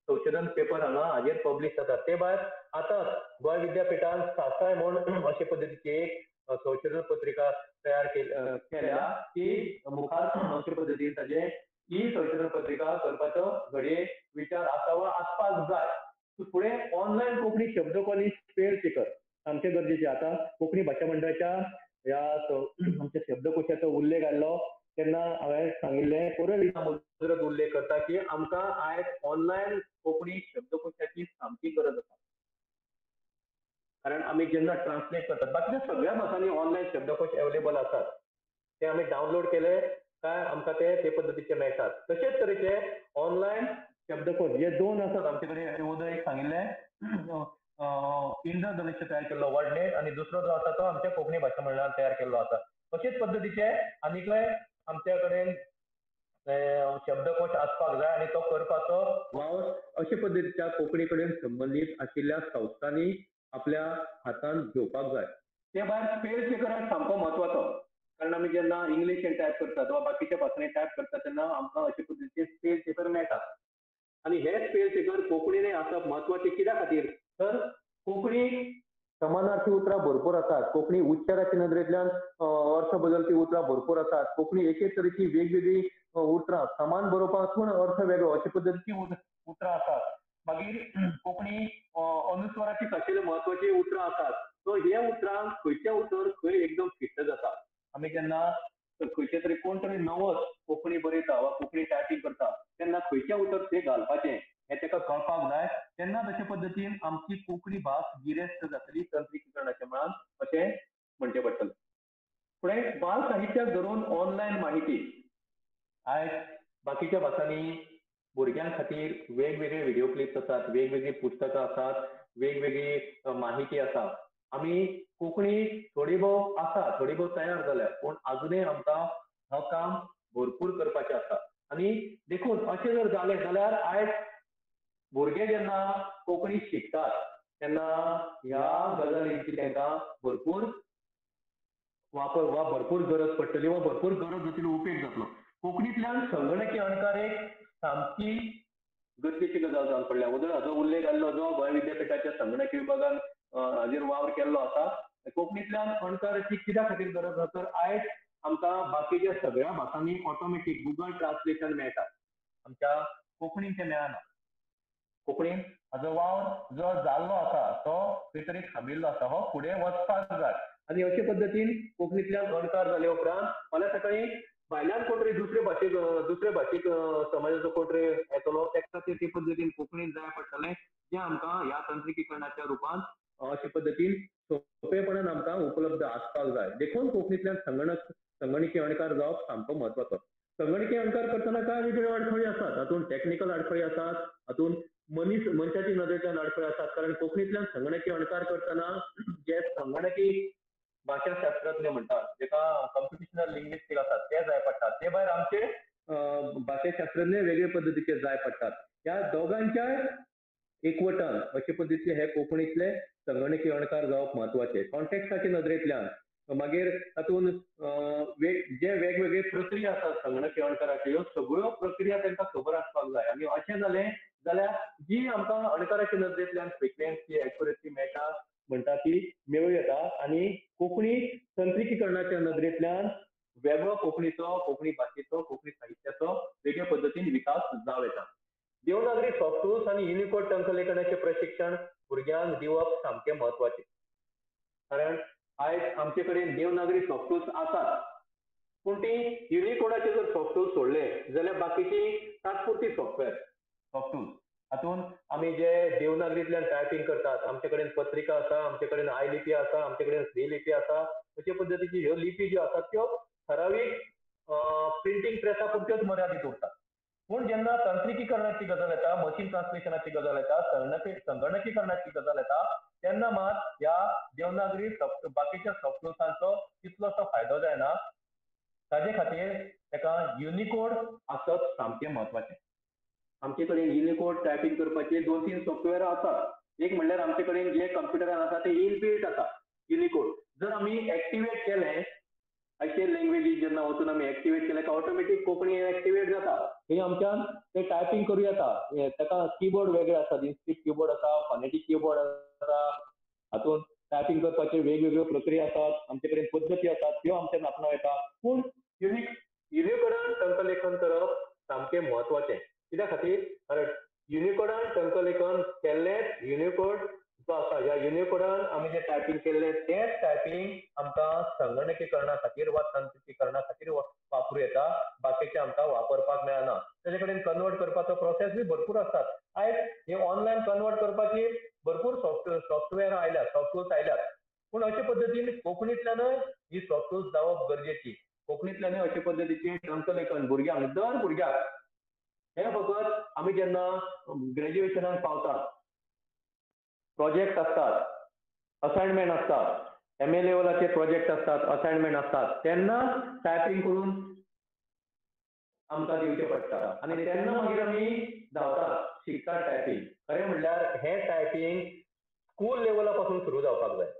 संशोधन पेपर हांगा हाजेर पब्लीश जातात. ते भायर आतांच गोंय विद्यापिठान सासाय म्हूण अशे पद्दतीची एक संशोधन पत्रिका तयार केल्या ती मुखार अशे पद्दतीन ताजे ई संशोधन पत्रिका करपाचो घडये विचार आसा वा आसपाक जाय. फुडें ऑनलायन कोंकणी शब्दकोश आनी स्पेल चेकर सामकें गरजेचें. आतां कोंकणी भाशा मंडळाच्या ह्या आमच्या शब्दकोशाचो उल्लेख आयलो तेन्ना हांवें सांगिल्लें, परत मुजरत उल्लेख करता की आमकां आयज ऑनलायन कोंकणी शब्दकोशाची सामकी गरज आसा. कारण आमी जेन्ना ट्रान्सलेट करतात, बाकीच्या सगळ्या भासांनी ऑनलायन शब्दकोश अवेलेबल आसात, ते आमी डावनलोड केले काय आमकां ते पद्दतीचे मेळटात. तशेंच तरेचे ऑनलायन शब्दकोश हे दोन आसात आमचे कडेन. वोदोळ एक सांगिल्लें इंद्रधनुष्य तयार केल्लो वर्डनेट आनी दुसरो जो आसा तो आमच्या कोंकणी भाशा मंडळान तयार केल्लो आसा. अशेच पद्दतीचे आनीकय आमच्या कडेन शब्दकोश आसपाक जाय आनी तो करपाचो वावर अशे पद्दतीच्या कोंकणी कडेन संबंदीत आशिल्ल्या संस्थांनी आपल्या हातान घेवपाक जाय. ते भायर स्पेल चेकर सामको म्हत्वाचो, कारण आमी जेन्ना इंग्लिशीन टायप करतात वा बाकीच्या भासांनी टायप करतात तेन्ना आमकां अशे पद्दतीचे स्पेल चेकर मेळटात आनी हे स्पेल चेकर कोंकणीनय आसप म्हत्वाचें. कित्या खातीर तर कोंकणी समानार्थी उतरां भरपूर आसात, कोंकणी उच्चाराच्या नदरेंतल्यान अर्थ बदलपी उतरां भरपूर आसात, कोंकणी एकेच तरेची वेगवेगळी उतरां समान बरोवपाक पूण अर्थ वेगळो अशे पद्दतीची उतरां आसात. मागीर कोंकणी अनुस्वाराची खाशेली म्हत्वाची उतरां आसात. सो हे उतरांक खंयचें उतर खंय एकदम फिट्ट जाता. आमी जेन्ना खंयचे तरी कोण तरी नवोच कोंकणी बरयता वा कोंकणी टायपींग करता तेन्ना खंयचें उतर थंय घालपाचें हें ताका कळपाक जाय. तेन्ना तशे पद्दतीन आमची कोंकणी भास गिरेस्त जातली तंत्रिकीकरणाच्या मळान अशें म्हणचें पडटलें. फुडें बाल साहित्याक धरून ऑनलायन माहिती. आयज बाकीच्या भासांनी भुरग्यां खातीर वेगवेगळे व्हिडियो क्लिप्स आसात, वेगवेगळीं पुस्तकां आसात, वेगवेगळी माहिती आसा. आमी कोंकणी थोडी भोव आसा, थोडी भोव तयार जाल्या, पूण आजुनूय आमकां हो काम भरपूर करपाचें आसा. आनी देखून अशें जर जालें जाल्यार आयज भुरगे जेन्ना कोंकणी शिकतात तेन्ना ह्या गजालींची तांकां भरपूर वापर वा भरपूर गरज पडटली वा भरपूर गरज जातली, उपेग जातलो. कोंकणींतल्यान संगणकी अणकार एक सामकी गरजेची गजाल जावन पडल्या. वोदोळ हाचो उल्लेख आयलो जो गोंय विद्यापिठाच्या संगणकी विभागान हाजेर वावर केल्लो आसा. कोंकणींतल्यान अणकाराची कित्या खातीर गरज आसा तर आयज आमकां बाकीच्या सगळ्या भासांनी ऑटोमॅटीक गुगल ट्रान्सलेशन मेळटा, आमच्या कोंकणीन तें मेळना. कोंकणीन हाजो वावर जो जाल्लो आसा तो खंय तरी थांबिल्लो आसा, हो फुडें वचपाक जाय. आनी अशे पद्दतीन कोंकणींतल्यान अणकार जाले उपरांत फाल्यां सकाळीं भायल्यान कोण तरी दुसरे भाशेक समाजाचो कोण तरी येतलो ताका ते पद्दतीन कोंकणीन जाय पडटलें, जें आमकां ह्या तंत्रिकीकरणाच्या रुपान अशे पद्दतीन सोंपेपणान आमकां उपलब्ध आसपाक जाय. देखून कोंकणींतल्यान संगणकी अणकार जावप सामको म्हत्वाचो. संगणकी अणकार करतना कांय वेगवेगळ्यो आडखळी आसात, हातूंत टॅक्निकल आडखळी आसात, हातूंत मनशाची नदरेंतल्यान आडखळी आसात. कारण कोंकणींतल्यान संगणकी अणकार करतना जे संगणकी भाशा शास्त्रज्ञ म्हणटात, जेका कम्प्युटेशनल लिंग्विस्टीक आसात, ते जाय पडटात. ते भायर आमचे भाशाशास्त्रज्ञ वेगळे पद्दतीचे जाय पडटात. ह्या दोगांच्याय एकवटान अशे पद्दतीचे हे कोंकणींतले संगणकी अणकार जावप म्हत्वाचे. कॉन्टेक्स्टाचे नदरेंतल्यान मागीर तातूंत जे वेगवेगळे प्रक्रिया आसात संगणकी अणकाराच्यो, ह्यो सगळ्यो प्रक्रिया तांकां खबर आसपाक जाय. आनी अशें जालें जाल्यार जी आमकां अणकाराच्या नदरेंतल्यान फ्रिक्वेन्सी, एक्युरेसी मेळटा म्हणटा ती मेळूं येता. आनी कोंकणी तंत्रिकीकरणाच्या नदरेंतल्यान वेगळो कोंकणीचो, कोंकणी भाशेचो, कोंकणी साहित्याचो वेगळे पद्दतीन विकास जावं येता. देवनागरी सॉफ्ट टूल्स आनी युनिकोड टंकलेखनाचें प्रशिक्षण भुरग्यांक दिवप सामकें म्हत्वाचें. कारण आयज आमचे कडेन देवनागरी सॉफ्ट टूल्स आसात, पूण ती युनिकोडाचे जर सॉफ्ट टूल्स सोडले जाल्यार बाकीची तात्पुरती सॉफ्टवेअर सॉफ्ट टूल्स. हातूंत आमी जे देवनागरींतल्यान टायपींग करतात, आमचे कडेन पत्रिका आसा, आमचे कडेन I लिपी आसा, आमचे कडेन श्री लिपी आसा, अशे पद्दतीची ह्यो लिपी ज्यो आसात त्यो ठरावीक प्रिंटींग प्रेसा पुरत्योच मर्यादीत उरतात. पूण जेन्ना तंत्रिकीकरणाची गजाल येता, मशीन ट्रान्सलेशनाची गजाल येता, संगणकीकरणाची गजाल येता, तेन्ना मात ह्या देवनागरी बाकीच्या सॉफ्ट टूल्सांचो तितलोसो फायदो जायना. ताजे खातीर ताका युनिकोड आसप सामकें म्हत्वाचें. आमचे कडेन युनिकोड टायपींग करपाचे 2-3 सॉफ्टवेअर आसात. एक म्हणल्यार आमचे कडेन जे कंप्युटरान आसा ते इनबिल्ट आसा युनिकोड. जर आमी एक्टिवेट केलें, अशे लँग्वेजी जेन्ना वचून आमी एक्टिवेट केले काय ऑटोमॅटीक कोंकणी एक्टिवेट जाता. थंय आमच्यान ते टायपींग करूं येता. ताका किबोर्ड वेगळे आसात, इन्स्क्रिप्ट किबोर्ड आसा, फॉनेटीक किबोर्ड आसा. हातूंत टायपींग करपाच्यो वेगवेगळ्यो प्रक्रिया आसात, आमचे कडेन पद्दती आसात, त्यो आमच्यान आपणावं येता. पूण युनिकोडान टंकलेखन करप सामकें म्हत्वाचें. कित्या खातीर? कारण युनिकोडान टंकलेखन केल्लेंच युनिकोड जो आसा, ह्या युनिकोडान आमी जें टायपींग केल्लें तेंच टायपींग आमकां संगणकीकरणा खातीर वा तंत्रिकीकरणा खातीर वापरूं येता. बाकीचें आमकां वापरपाक मेळना. ताजे कडेन कन्वर्ट करपाचो प्रोसेस बी भरपूर आसतात. आयज हे ऑनलायन कन्वर्ट करपाची भरपूर सॉफ्टवेअर आयल्यात, सॉफ्ट टूल्स आयल्यात. पूण अशे पद्दतीन कोंकणींतल्यानय ही सॉफ्ट टूल्स जावप गरजेची. कोंकणींतल्यानय अशे पद्दतीचें टंकलेखन भुरग्यांक, दर भुरग्याक, हें फकत आमी जेन्ना ग्रेज्युएशनाक पावतात, प्रोजेक्ट आसतात, असायनमेंट आसतात, एम ए लेवलाचे प्रोजेक्ट आसतात, असायनमेंट आसतात, तेन्ना टायपींग करून आमकां दिवचें पडटा. आनी तेन्ना मागीर आमी धांवतात, शिकतात टायपींग. खरें म्हणल्यार हें टायपींग स्कूल लेवला पासून सुरू जावपाक जाय.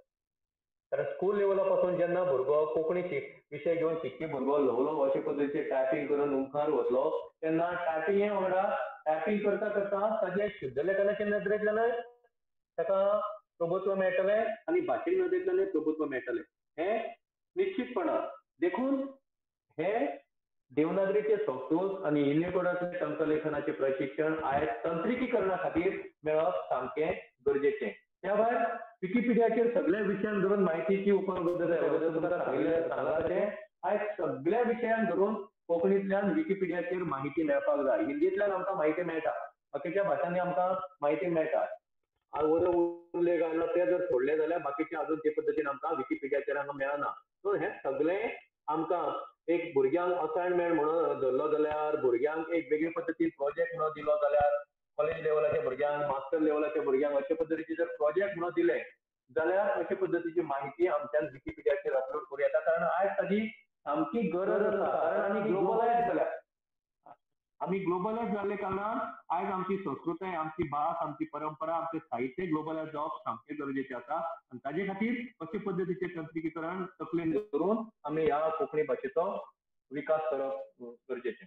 कारण स्कूल लेवला पासून जेन्ना भुरगो कोंकणी विशय घेवन शिकपी भुरगो ल्हव ल्हव अशे पद्दतीचे टायपींग करून मुखार वतलो, तेन्ना टायपिंगे वांगडा टायपींग करता करता ताजे शुद्धलेखनाच्या नदरेंतल्यानय ताका प्रभुत्व मेळटलें आनी भाशीक नदरेंतल्यानय प्रभुत्व मेळटलें, हें निश्चितपणान. देखून हे देवनागरीचे सॉफ्ट टूल्स आनी युनिकोडांतलें टंकलेखनाचें प्रशिक्षण आयज तंत्रिकीकरणा खातीर मेळप सामकें गरजेचें. त्या भायर विकिपिडियाचेर सगळ्या विशयांक धरून म्हायतीची उपलब्धताय, तुमकां सांगलां तशें आयज सगळ्या विशयांक धरून कोंकणींतल्यान विकिपिडियाचेर म्हायती मेळपाक जाय. हिंदींतल्यान आमकां म्हायती मेळटा, बाकीच्या भाशांनी आमकां म्हायती मेळटा. वयर उल्लेख आयलो ते जर सोडले जाल्यार बाकीचे अजून ते पद्दतीन आमकां विकिपिडियाचेर हांगा मेळना. सो हें सगळें आमकां एक भुरग्यांक असायनमेंट म्हणून धरलो जाल्यार, भुरग्यांक एक वेगळे पद्दतीन प्रोजेक्ट म्हणून दिलो जाल्यार, कॉलेज लेवलाच्या भुरग्यांक, मास्टर लेवलाच्या भुरग्यांक अशे पद्दतीचे जर प्रोजेक्ट म्हणून दिले जाल्यार अशे पद्दतीची म्हायती आमच्यान विकिपिडियाचेर अपलोड करूं येता. कारण आयज ताजी सामकी गरज आसा. कारण आमी ग्लोबलायज जाल्या, आमी ग्लोबलायज जाल्ले कारणान आयज आमची संस्कृताय, आमची भास, आमची परंपरा, आमचें साहित्य ग्लोबलायज जावप सामकें गरजेचें आसा. आनी ताजे खातीर अशे पद्दतीचें तंत्रिकीकरण तकलेन धरून आमी ह्या कोंकणी भाशेचो विकास करप गरजेचें.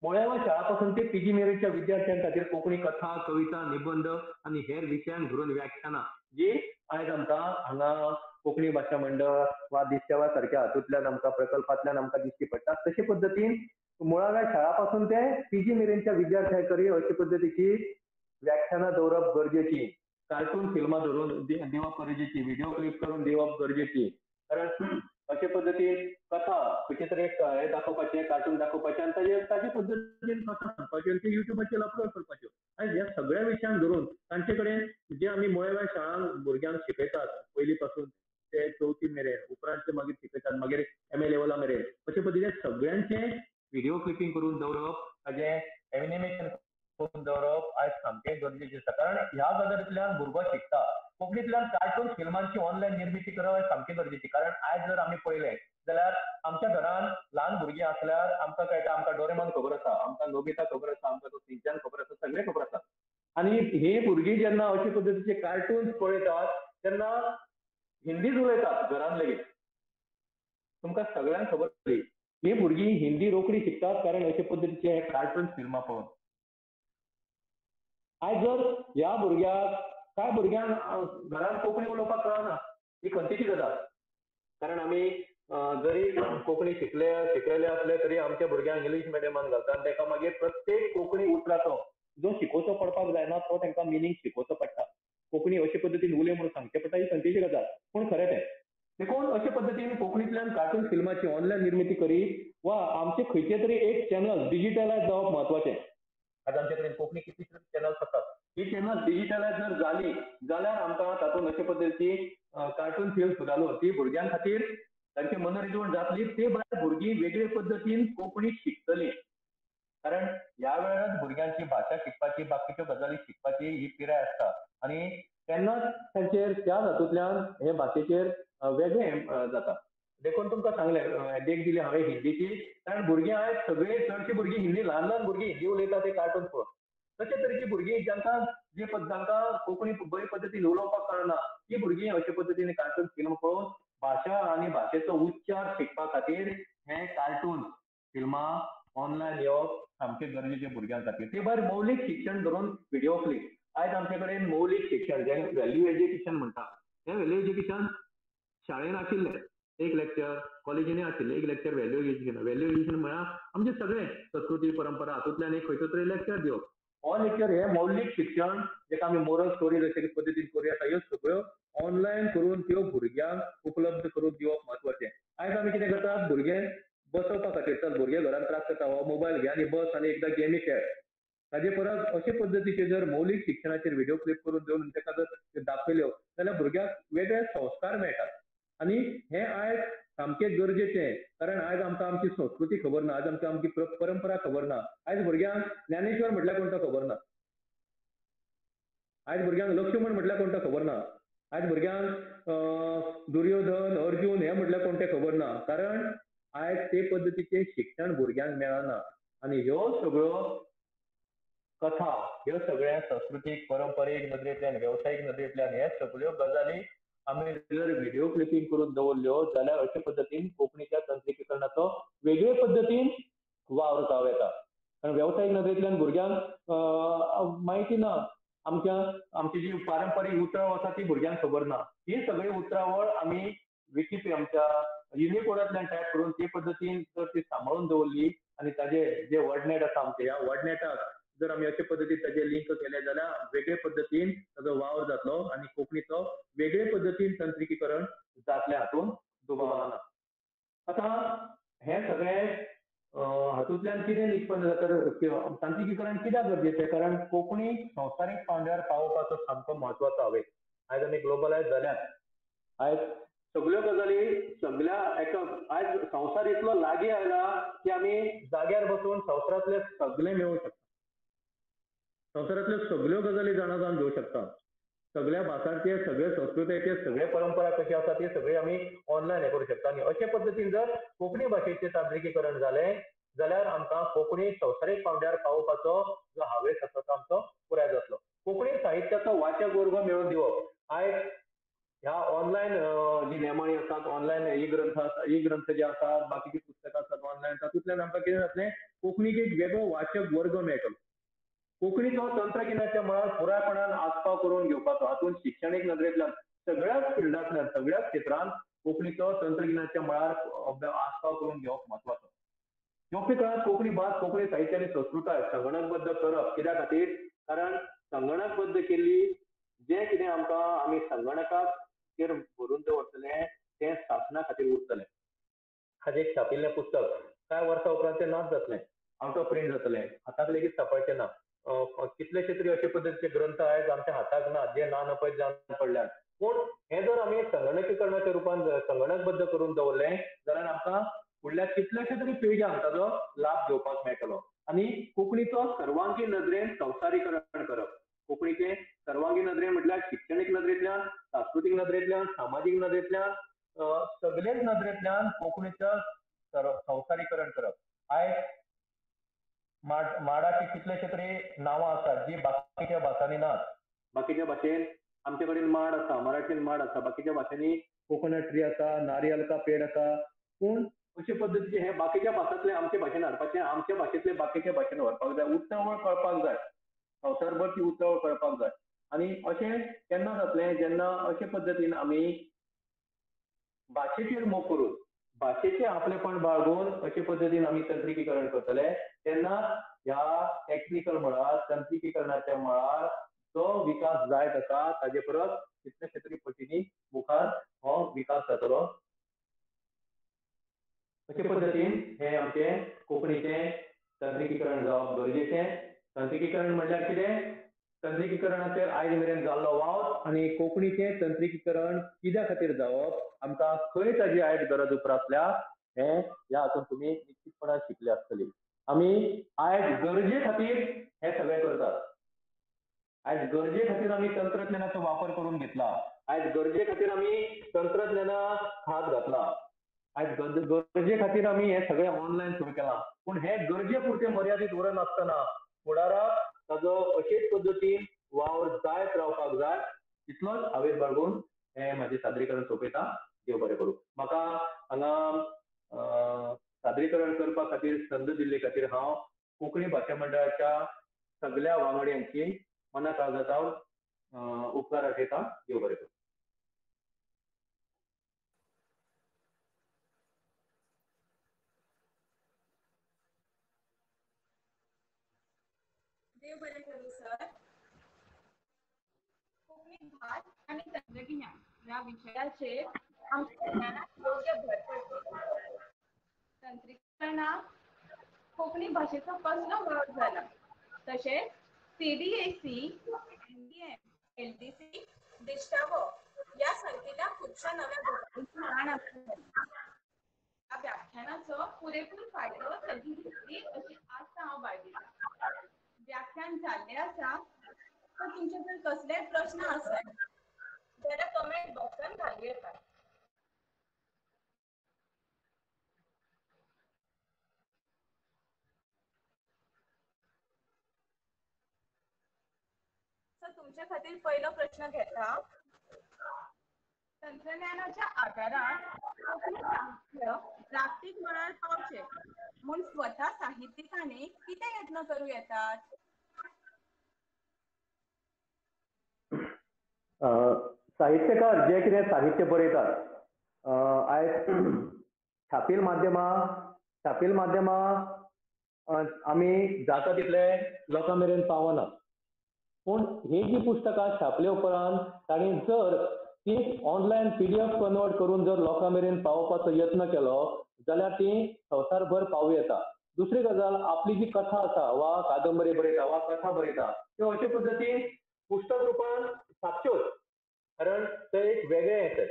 मुळाव्या शाळा पासून ते पीजी मेरेनच्या विद्यार्थ्यां खातीर कोंकणी कथा, कविता, निबंद आनी हेर विशयांक धरून व्याख्यानां जी आयज आमकां हांगा कोंकणी भाशा मंडळ वा दिससेवा सारक्या हातूंतल्यान आमकां प्रकल्पांतल्यान आमकां दिश्टी पडटा, तशे पद्दतीन मुळाव्या शाळा पासून ते पीजी मेरेनच्या विद्यार्थ्यां कडेन अशे पद्दतीची व्याख्यानां दवरप गरजेची. कार्टून फिल्मां धरून दिवप गरजेची, व्हिडिओ क्लिप करून दिवप गरजेची. कारण अशे पद्दतीन कथा खंयचे तरी एक हें दाखोवपाचें, कार्टून दाखोवपाचें आनी ताजे पद्दतीन कथा सांगपाच्यो आनी ते युट्यूबाचेर अपलोड करपाच्यो. आनी ह्या सगळ्या विशयांक धरून तांचे कडेन जे आमी मुळाव्या शाळांक भुरग्यांक शिकयतात पयलीं पासून ते चवथी मेरेन, उपरांत ते मागीर शिकयतात मागीर एम ए लेवला मेरेन, अशे पद्दतीन सगळ्यांचें व्हिडिओ क्लिपींग करून दवरप, ताजें एनिमेशन करून दवरप आयज सामकें गरजेचें आसा. कारण ह्या गजालींतल्यान भुरगो शिकता. कोंकणींतल्यान कार्टून फिल्मांची ऑनलायन निर्मिती करप सामकी गरजेची. कारण आयज जर आमी पळयलें जाल्यार आमच्या घरान ल्हान भुरगीं आसल्यार आमकां कळटा, आमकां डोरेमॉन खबर आसा, आमकां नोबिता खबर आसा, आमकां तो सिंचान खबर आसा, सगळें खबर आसा. आनी ही भुरगीं जेन्ना अशे पद्दतीचे कार्टून पळयतात तेन्ना हिंदीच उलयतात घरान लेगीत. तुमकां सगळ्यांक खबर आसली ही भुरगीं हिंदी रोखडी शिकतात, कारण अशे पद्दतीचे हे कार्टून फिल्मां पळोवन. आयज जर ह्या भुरग्याक, कांय भुरग्यांक घरांत कोंकणी उलोवपाक कळना, ही खंतीची गजाल. कारण आमी जरी कोंकणी शिकलेले असले तरी आमच्या भुरग्यांक इंग्लीश मिडियमान घालतात, तांकां मागीर प्रत्येक कोंकणी उतराचो जो शिकोवचो पडपाक जायना तो तांकां मिनींग शिकोवचो पडटा. कोंकणी अशे पद्दतीन उलय म्हणून सांगचें पडटा, ही खंतीची गजाल, पूण खरें तें. देखून अशे पद्दतीन कोंकणींतल्यान कार्टून फिल्माची ऑनलायन निर्मिती करीत वा आमचे खंयचे तरी एक चॅनल डिजिटलायज जावप म्हत्वाचें. आज आमचे कडेन कोंकणी कितली तरी चॅनल्स आसात, ही चॅनल डिजिटलायज जर जाली जाल्यार आमकां तातूंत अशे पद्दतीची कार्टून फिल्म घालून ती भुरग्यां खातीर तांचे मनरिजवण जातली, ते भायर भुरगीं वेगळे पद्दतीन कोंकणी शिकतलीं. कारण ह्या वेळार भुरग्यांची भाशा शिकपाची, बाकीच्यो गजाली शिकपाची ही पिराय आसता आनी तेन्नाच तांचेर त्या हातूंतल्यान हे भाशेचेर वेगळें जाता. देखून तुमकां सांगलें, देख दिली हांवें हिंदीची, कारण भुरगीं आयज सगळीं चडशीं भुरगीं हिंदी, ल्हान ल्हान भुरगीं हिंदी उलयता ते कार्टून पळोवन. तशे तरेची भुरगीं जांकां जे जांकां कोंकणी बरे पद्दतीन उलोवपाक कळना ती भुरगीं अशे पद्दतीन कार्टून फिल्म पळोवन भाशा आनी भाशेचो उच्चार शिकपा खातीर हे कार्टून फिल्मां ऑनलायन येवप सामकें गरजेचें भुरग्यां खातीर. ते भायर मौलीक शिक्षण धरून व्हिडियो क्लिप. आयज आमचे कडेन मौलीक शिक्षण जें व्हॅल्यू एज्युकेशन म्हणटा, हें व्हॅल्यू एज्युकेशन शाळेन आशिल्लें एक लेक्चर, कॉलेजींनी आशिल्लें एक lecture value education. Value education म्हळ्यार आमचें सगळें संस्कृती परंपरा हातूंतल्यान एक खंयचो तरी लेक्चर दिवप. हो लेक्चर हे मौलीक शिक्षण जेका आमी मोरल स्टोरीज अशे पद्दतीन करूया ह्यो सगळ्यो ऑनलायन करून त्यो भुरग्यांक उपलब्ध करून दिवप म्हत्वाचें. आयज आमी कितें करतात, भुरगे बसोवपा खातीर, चल भुरगे घरांत त्रास करता, हो मोबायल घे आनी बस आनी एकदां गेमी खेळ. ताजे परस अशे पद्दतीचे जर मौलीक शिक्षणाचेर व्हिडियो क्लिप करून दिवन ताका जर दाखयल्यो जाल्यार भुरग्यांक वेगळे संस्कार मेळटात. आनी हें आयज सामकें गरजेचें, कारण आयज आमकां आमची संस्कृती खबर ना, आयज आमकां आमची परंपरा खबर ना. आयज भुरग्यांक ज्ञानेश्वर म्हटल्यार कोण तो खबर ना, आयज भुरग्यांक लक्ष्मण म्हटल्यार कोण तो खबर ना, आयज भुरग्यांक दुर्योधन अर्जुन हे म्हटल्यार कोण तें खबर ना, कारण आयज ते पद्दतीचें शिक्षण भुरग्यांक मेळना. आनी ह्यो सगळ्यो कथा, ह्यो सगळ्या संस्कृतीक परंपरीक नदरेंतल्यान, वेवसायीक नदरेंतल्यान हे सगळ्यो गजाली आमी जर व्हिडियो क्लिपींग करून दवरल्यो जाल्यार अशे पद्दतीन कोंकणीच्या तंत्रिकीकरणाचो वेगळे पद्दतीन वावर जावं येता. कारण वेवसायीक नदरेंतल्यान भुरग्यांक म्हायती ना, आमची जी पारंपरीक उतरावळ आसा ती भुरग्यांक खबर ना. ही सगळी उतरावळ आमी विकिपी आमच्या युनिकोडांतल्यान टायप करून ते पद्दतीन जर ती सांबाळून दवरली आनी ताजे जे वर्डनेट आसा आमचे, ह्या वर्डनेटाक जर आमी अशे पद्दतीन ताजे लिंक केले जाल्यार वेगळे पद्दतीन ताजो वावर जातलो आनी कोंकणीचो वेगळे पद्दतीन तंत्रिकीकरण जातलें हातूंत दुबाव ना. आतां हें सगळें हातूंतल्यान कितें निष्पन्न जाता, तांत्रिकीकरण कित्याक गरजेचें, कारण कोंकणी संवसारीक पांवड्यार पावोवपाचो सामको म्हत्वाचो हावेस. आयज आमी ग्लोबलायज जाल्यात, आयज सगळ्यो गजाली सगळ्या एका, आयज संवसार इतलो लागीं आयला की आमी जाग्यार बसून संवसारांतले सगळें मेळोवंक शकता, संवसारांतल्यो सगळ्यो गजाली जाणा जावन घेवंक शकता, सगळ्या भासांचे, सगळे संस्कृतायेचे, सगळे परंपरा कशी आसा ती सगळी आमी ऑनलायन हें करूं शकता. आनी अशे पद्दतीन जर कोंकणी भाशेचें तांत्रिकीकरण जालें जाल्यार आमकां कोंकणी संवसारीक पांवड्यार पावोवपाचो जो हावेस आसा तो आमचो पुराय जातलो. कोंकणी साहित्याचो वाचक वर्ग मेळोवन दिवप, आयज ह्या ऑनलायन जी नेमाळीं आसात, ऑनलायन ई ग्रंथ आसा, ई ग्रंथ जे आसात, बाकीची पुस्तकां आसात ऑनलायन, तातूंतल्यान आमकां कितें जातलें, कोंकणीक एक वेगळो वाचक वर्ग मेळटलो. कोंकणीचो तंत्रगिन्यानाच्या मळार पुरायपणान आस्पाव करून घेवपाचो, हातूंत शिक्षणीक नदरेंतल्यान सगळ्याच फिल्डांतल्यान, सगळ्याच क्षेत्रांत कोंकणीचो तंत्रगिन्यानाच्या मळार आस्पाव करून घेवप म्हत्वाचो. येवपी काळांत कोंकणी भास, कोंकणी साहित्य आनी संस्कृताय संगणकबद्ध करप कित्या खातीर, कारण संगणकबद्ध केल्ली जें कितें आमकां आमी संगणकाचेर भरून दवरतले तें सासणा खातीर उरतलें. आज एक छापिल्लें पुस्तक कांय वर्सां उपरांत तें नाच जातलें, आवट ऑफ प्रिंट जातलें, हाताक लेगीत सापडचें ना. कितलेशे तरी अशे पद्दतीचे ग्रंथ आयज आमच्या हाताक ना, जे ना नपयत जावन पडल्यात. पूण हें जर आमी संगणकीकरणाच्या रुपान संगणकबद्ध करून दवरलें जाल्यार आमकां फुडल्या कितल्याशा तरी पिळग्यांक ताजो लाभ घेवपाक मेळटलो. आनी कोंकणीचो सर्वांगी नदरेन संवसारीकरण करप, कोंकणीचें सर्वांगी नदरेन म्हटल्यार शिक्षणीक नदरेंतल्यान, सांस्कृतीक नदरेंतल्यान, सामाजीक नदरेंतल्यान, सगळेच नदरेंतल्यान कोंकणीचो संवसारीकरण करप. आयज माडाची कितलेशे तरी नांवां आसात जी बाकीच्या भासांनी नात. बाकीच्या भाशेन आमचे कडेन माड आसा, मराठीन माड आसा, बाकीच्या भाशेंनी कोकोनट ट्री आसा, नारियल का पेड आसा, पूण अशे पद्दतीचे हे बाकीच्या भासांतले आमचे भाशेन हाडपाचें, आमच्या भाशेंतले बाकीच्या भाशेन व्हरपाक जाय, उतरावळ कळपाक जाय, संवसारभर ती उतरावळ कळपाक जाय. आनी अशें केन्ना जातलें जेन्ना अशे पद्दतीन आमी भाशेचेर मोग करून, भाशेचें आपलेपण बाळगून अशे पद्दतीन आमी तंत्रिकीकरण करतले तेन्ना ह्या टॅक्निकल मळार, तंत्रिकीकरणाच्या मळार जो विकास जायत आसा ताजे परस कितलेशे तरी पटींनी मुखार हो विकास जातलो. अशे पद्दतीन हें आमचें कोंकणीचें तंत्रिकीकरण जावप गरजेचें. तंत्रिकीकरण म्हणल्यार कितें? तंत्रिकीकरणाचेर आयज मेरेन जाल्लो वावर आनी कोंकणीचें तंत्रिकीकरण कित्या खातीर जावप, आमकां खंय ताजी आयज गरज उप्रासल्या हें ह्या हातूंत तुमी निश्चितपणान शिकले आसतली. आमी आयज गरजे खातीर हें सगळें करतात. आयज गरजे खातीर आमी तंत्रज्ञानाचो वापर करून घेतला, आयज गरजे खातीर आमी तंत्रज्ञानाक हात घातला, आयज गरजे खातीर आमी हें सगळें ऑनलायन सुरू केलां. पूण हें गरजे पुरतें मर्यादीत उरनासतना फुडाराक ताजो अशेच पद्दतीन वावर जायत रावपाक जाय. इतलोच हावेस बाळगून हें म्हाजें सादरीकरण सोंपयता. देव बरें करूं. म्हाका हांगा सादरीकरण करपा खातीर संद दिल्ले खातीर हांव कोंकणी भाशा मंडळाच्या सगल्या वांगड्यांची मना काळजांत उपकार आठयता. देव बरें करूं. देव बरें करूं सर. कोंकणी भास आनी तंत्रगिन्यान ह्या विशयाचेर आमच्या ज्ञानात योग्य भर पडली. तंत्रिकरणाक कोंकणी भाशेचो कसलो वावर जाला, तशेंच CDAC, NDM, LDC, दिश्टावो ह्या सारकेल्या खुबश्या नव्या गजालींची जाण आमकां जाली. ह्या व्याख्यानाचो पुरेपूर फायदो सगळीं घेतली अशी आस्त हांव बाळगितां. व्याख्यान जाल्लें आसा तर तुमचे जर कसलेय प्रश्न आसत जाल्यार कमेंट बॉक्सान घालूं येता. सर तुमच्या खातीर पयलो प्रश्न घेता. तंत्रज्ञानाच्या आदारान कोंकणी साहित्य जागतीक मळार पावचें म्हूण स्वता साहित्यिकांनी कितें यत्न करूं येतात? साहित्यकार जे कितें साहित्य बरयतात, आयज छापील माध्यमां आमी जाता तितले लोकां मेरेन पावना. पूण ही जी पुस्तकां छापले उपरांत तांणी जर ती ऑनलायन PDF convert करून जर लोकां मेरेन पावोवपाचो यत्न केलो जाल्यार ती संवसारभर पावूं येता. दुसरी गजाल, आपली जी कथा आसा वा कादंबरी बरयता वा कथा बरयता त्यो अशे पद्दतीन पुस्तक रुपान छापच्योच, कारण ते एक वेगळें येता.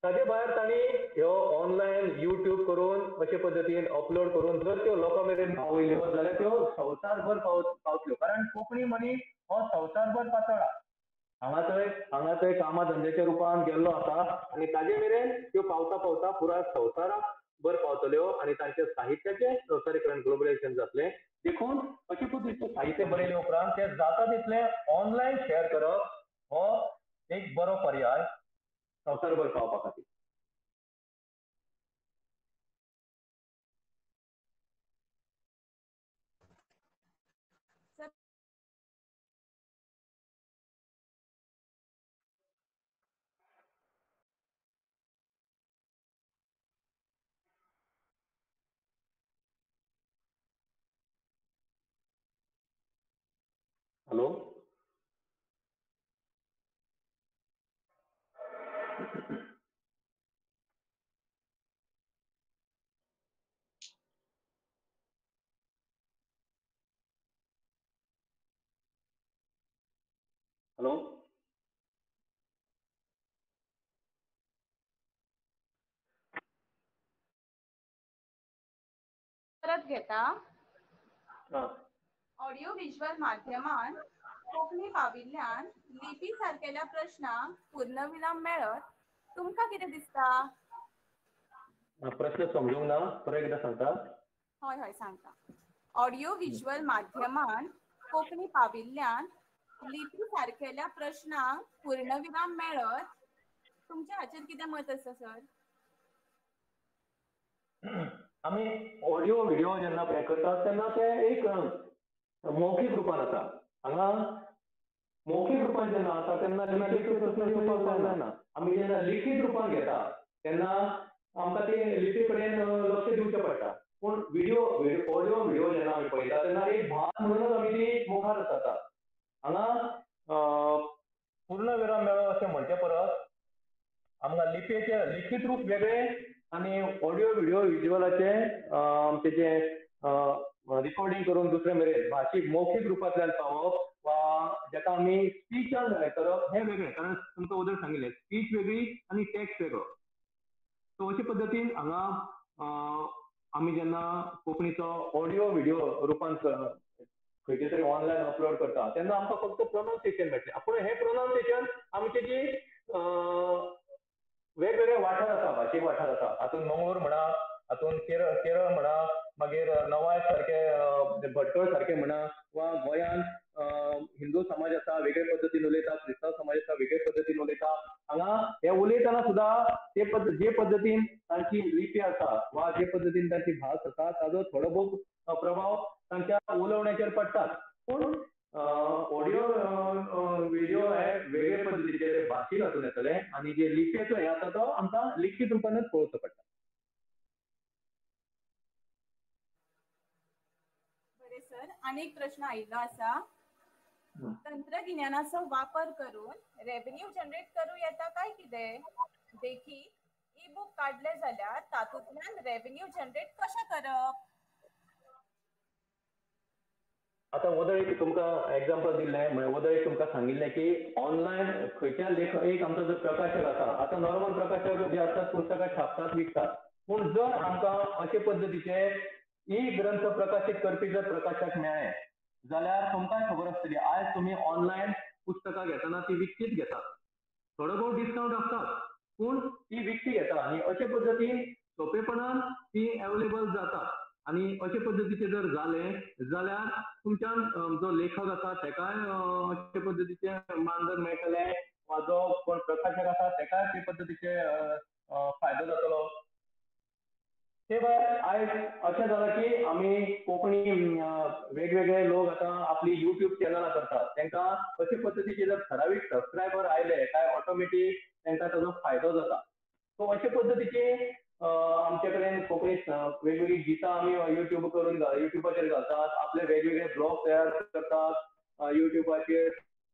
ताजे भायर तांणी ह्यो ऑनलायन युट्यूब करून अशे पद्दतीन अपलोड करून जर त्यो लोकां मेरेन पावयल्यो जाल्यार त्यो संवसारभर पावतल्यो. कारण कोंकणी मनीस हो संवसारभर पातळा, हांगा थंय कामा धंद्याच्या रुपान गेल्लो आसा आनी ताजे मेरेन त्यो पावता पावता पुराय संवसाराक भर पावतल्यो आनी तांच्या साहित्याचें संवसारीकरण, ग्लोबलायझेशन जातलें. देखून अशे पद्दतीचें साहित्य बरयले उपरांत तें जाता तितलें ऑनलायन शेअर करप हो एक बरो पर्याय संवसारभर पावपा खातीर. हॅलो, हॅलो, परत घेता. ऑडिओ व्हिज्युअल माध्यमान कोंकणी पाविल्ल्यान लिपी सारकेल्या प्रश्नांक पूर्णविराम मेळत तुमकां कितें दिसता? प्रश्न समजूंक ना, परत एकदां सांगता? हय हय सांगता. ऑडिओ व्हिज्युअल माध्यमान कोंकणी पाविल्ल्यान लिपी सारकेल्या प्रश्नांक पूर्णविराम मेळत तुमच्या हाचेर कितें मत आसा सर? आमी ऑडियो व्हिडियो जेन्ना हें करतात तेन्ना ते एक मौखीक रुपान आसा. हांगा मौखीक रुपान जेन्ना आसा तेन्ना जेन्ना लिखीत प्रस्न येवपाक जायना. आमी जेन्ना लिखीत रुपान घेता तेन्ना आमकां ते लिपी कडेन लक्ष दिवचें पडटा. पूण व्हिडियो ऑडियो व्हिडियो जेन्ना आमी पळयता तेन्ना एक भास म्हणूनच आमी ती मुखार जाता. हांगा पूर्ण विराम मेळ्ळो अशें म्हणचे परस आमकां लिपयेचें लिखीत रूप वेगळें आनी ऑडियो व्हिडियो विज्युअलाचे तेजें रिकॉर्डिंग करून दुसरे मेरेन भाशीक मौखीक रुपांतल्यान पावप वा जाका आमी स्पीचान करप हें वेगळें. कारण तुमकां वदळ सांगिल्लें स्पीच वेगळी आनी टॅक्स्ट वेगळो. सो अशे पद्दतीन हांगा आमी जेन्ना कोंकणीचो ऑडियो व्हिडियो रुपान खंयचे तरी ऑनलायन अपलोड करता तेन्ना आमकां फक्त प्रोनाउन्सिएशन मेळटलें. पूण हें प्रोनाउन्सिएशन आमचे जी वेगवेगळे वाठार आसा, भाशीक वाठार आसा, हातूंत मंगळूर म्हणा, हातूंत केरळ म्हणा, मागीर नवाय सारके भटकळ सारके म्हणा, वा गोंयांत हिंदू समाज आसा वेगळे पद्दतीन उलयता, क्रिस्तांव समाज आसा वेगळे पद्दतीन उलयता. हांगा हे उलयतना सुद्दां ते जे पद्दतीन तांची लिपी आसा वा जे पद्दतीन तांची भास आसा ताजो थोडो भोव प्रभाव तांच्या उलोवण्याचेर पडटात. पूण ऑडियो व्हिडियो हे वेगळे पद्दतीचे ते भाशीक हातून येतले आनी जे लिपयेचो हे आसा तो आमकां लिखीत रुपानच पळोवचो पडटा. बरें सर, आनी एक प्रश्न आयिल्लो आसा, तंत्रगिन्यानाचो वापर करून रेव्हेन्यू जनरेट करूं येता काय कितें? देखीक ई बूक काडले जाल्यार तातूंतल्यान रेव्हेन्यू जनरेट कशें करप? आतां वदळ एक तुमकां एग्जाम्पल दिल्लें, म्हळ्यार वदळ एक तुमकां सांगिल्लें की ऑनलायन खंयच्या लेखक एक आमचो जो प्रकाशक आसा, आतां नॉर्मल प्रकाशक जे आसतात पुस्तकां छापतात विकतात, पूण जर आमकां अशे पद्दतीचे ई ग्रंथ प्रकाशीत करपी जर प्रकाशक मेळ्ळे जाल्यार तुमकांय खबर आसतली आयज तुमी ऑनलायन पुस्तकां घेतना ती विकतीच घेतात, थोडो भोव डिस्कावंट आसतात पूण ती विकती घेता आनी अशे पद्दतीन सोंपेपणान ती एवेलेबल जातात. आनी अशे पद्दतीचें जर जालें जाल्यार तुमच्यान जो लेखक आसा तेकाय अशे पद्दतीचें मानधन मेळटलें वा जो कोण प्रकाशक आसा तेकाय ते पद्दतीचे फायदो जातलो. ते भायर आयज अशें जालां की आमी कोंकणी वेगवेगळे लोक आतां आपली युट्यूब चॅनलां करतात, तांकां अशे पद्दतीचे जर ठरावीक सबस्क्रायबर आयले काय ऑटोमॅटीक तांकां ताजो फायदो जाता. सो अशे पद्दतीचे आमचे कडेन कोंकणी वेगवेगळीं गितां आमी युट्यूब करून युट्यूबाचेर घालतात, आपले वेगवेगळे ब्लॉग तयार करतात युट्यूबाचेर,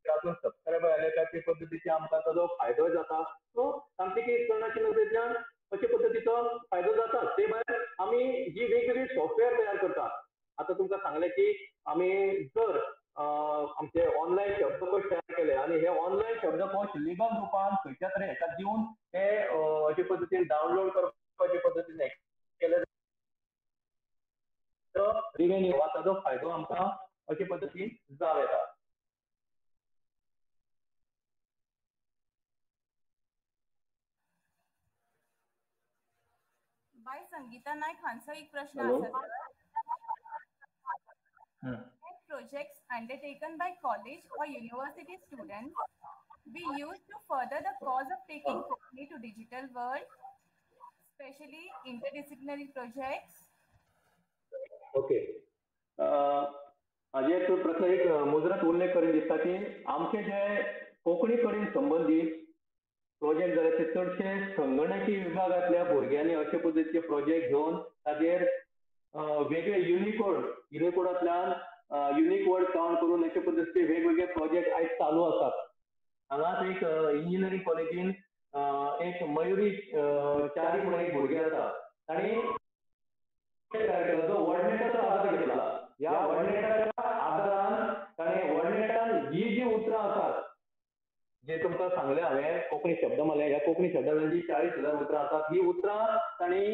तातूंत सबस्क्रायबर आयले काय ते पद्दतीचे आमकां ताजो फायदोय जाता. सो तांत्रिकीकरणाच्या नदरेंतल्यान अशे पद्दतीचो फायदो जाता. ते भायर आमी जी वेगवेगळी सॉफ्टवेअर तयार करतात, आतां तुमकां सांगलें की आमी जर आमचे ऑनलायन शब्दकोश तयार केले आनी हे ऑनलायन शब्दकोश लिगल रुपान खंयच्या तरी हेका दिवन ते अशे पद्दतीन डावनलोड करपाचे पद्दतीन केले तर रिव्हेन्यू वा ताजो फायदो आमकां अशे पद्दतीन जावं येता. बाय संगीता नायक हांचो एक प्रश्न आसा. Projects undertaken by college or university students be used to further the cause of taking Konkani to digital world, especially interdisciplinary projects? Okay. हाजेर प्रश्न एक मुजरत उल्लेख करीन दिसता की आमचे जे कोंकणी कडेन संबंदीत प्रोजेक्ट जाले ते चडशे संगणकी विभागांतल्या भुरग्यांनी अशे पद्दतीचे प्रोजेक्ट घेवन ताजेर वेगळे युनिकोडांतल्यान युनिक वर्ड काउंट करून अशे पद्दतीचे वेगवेगळे प्रोजेक्ट आयज चालू आसात. हांगाच एक इंजिनियरींग कॉलेजीन एक मयुरी चारी म्हणून एक भुरगें आसा, तांणी तयार केलो जो वर्डनेटाचो आदार घेतला. ह्या वर्डनेटाच्या आदारान ताणें वर्डनेटान जी जी उतरां आसात जे तुमकां सांगलें हांवें कोंकणी शब्दमाले, ह्या कोंकणी शब्दमाल्याची जी 40,000 उतरां आसात ही उतरां तांणी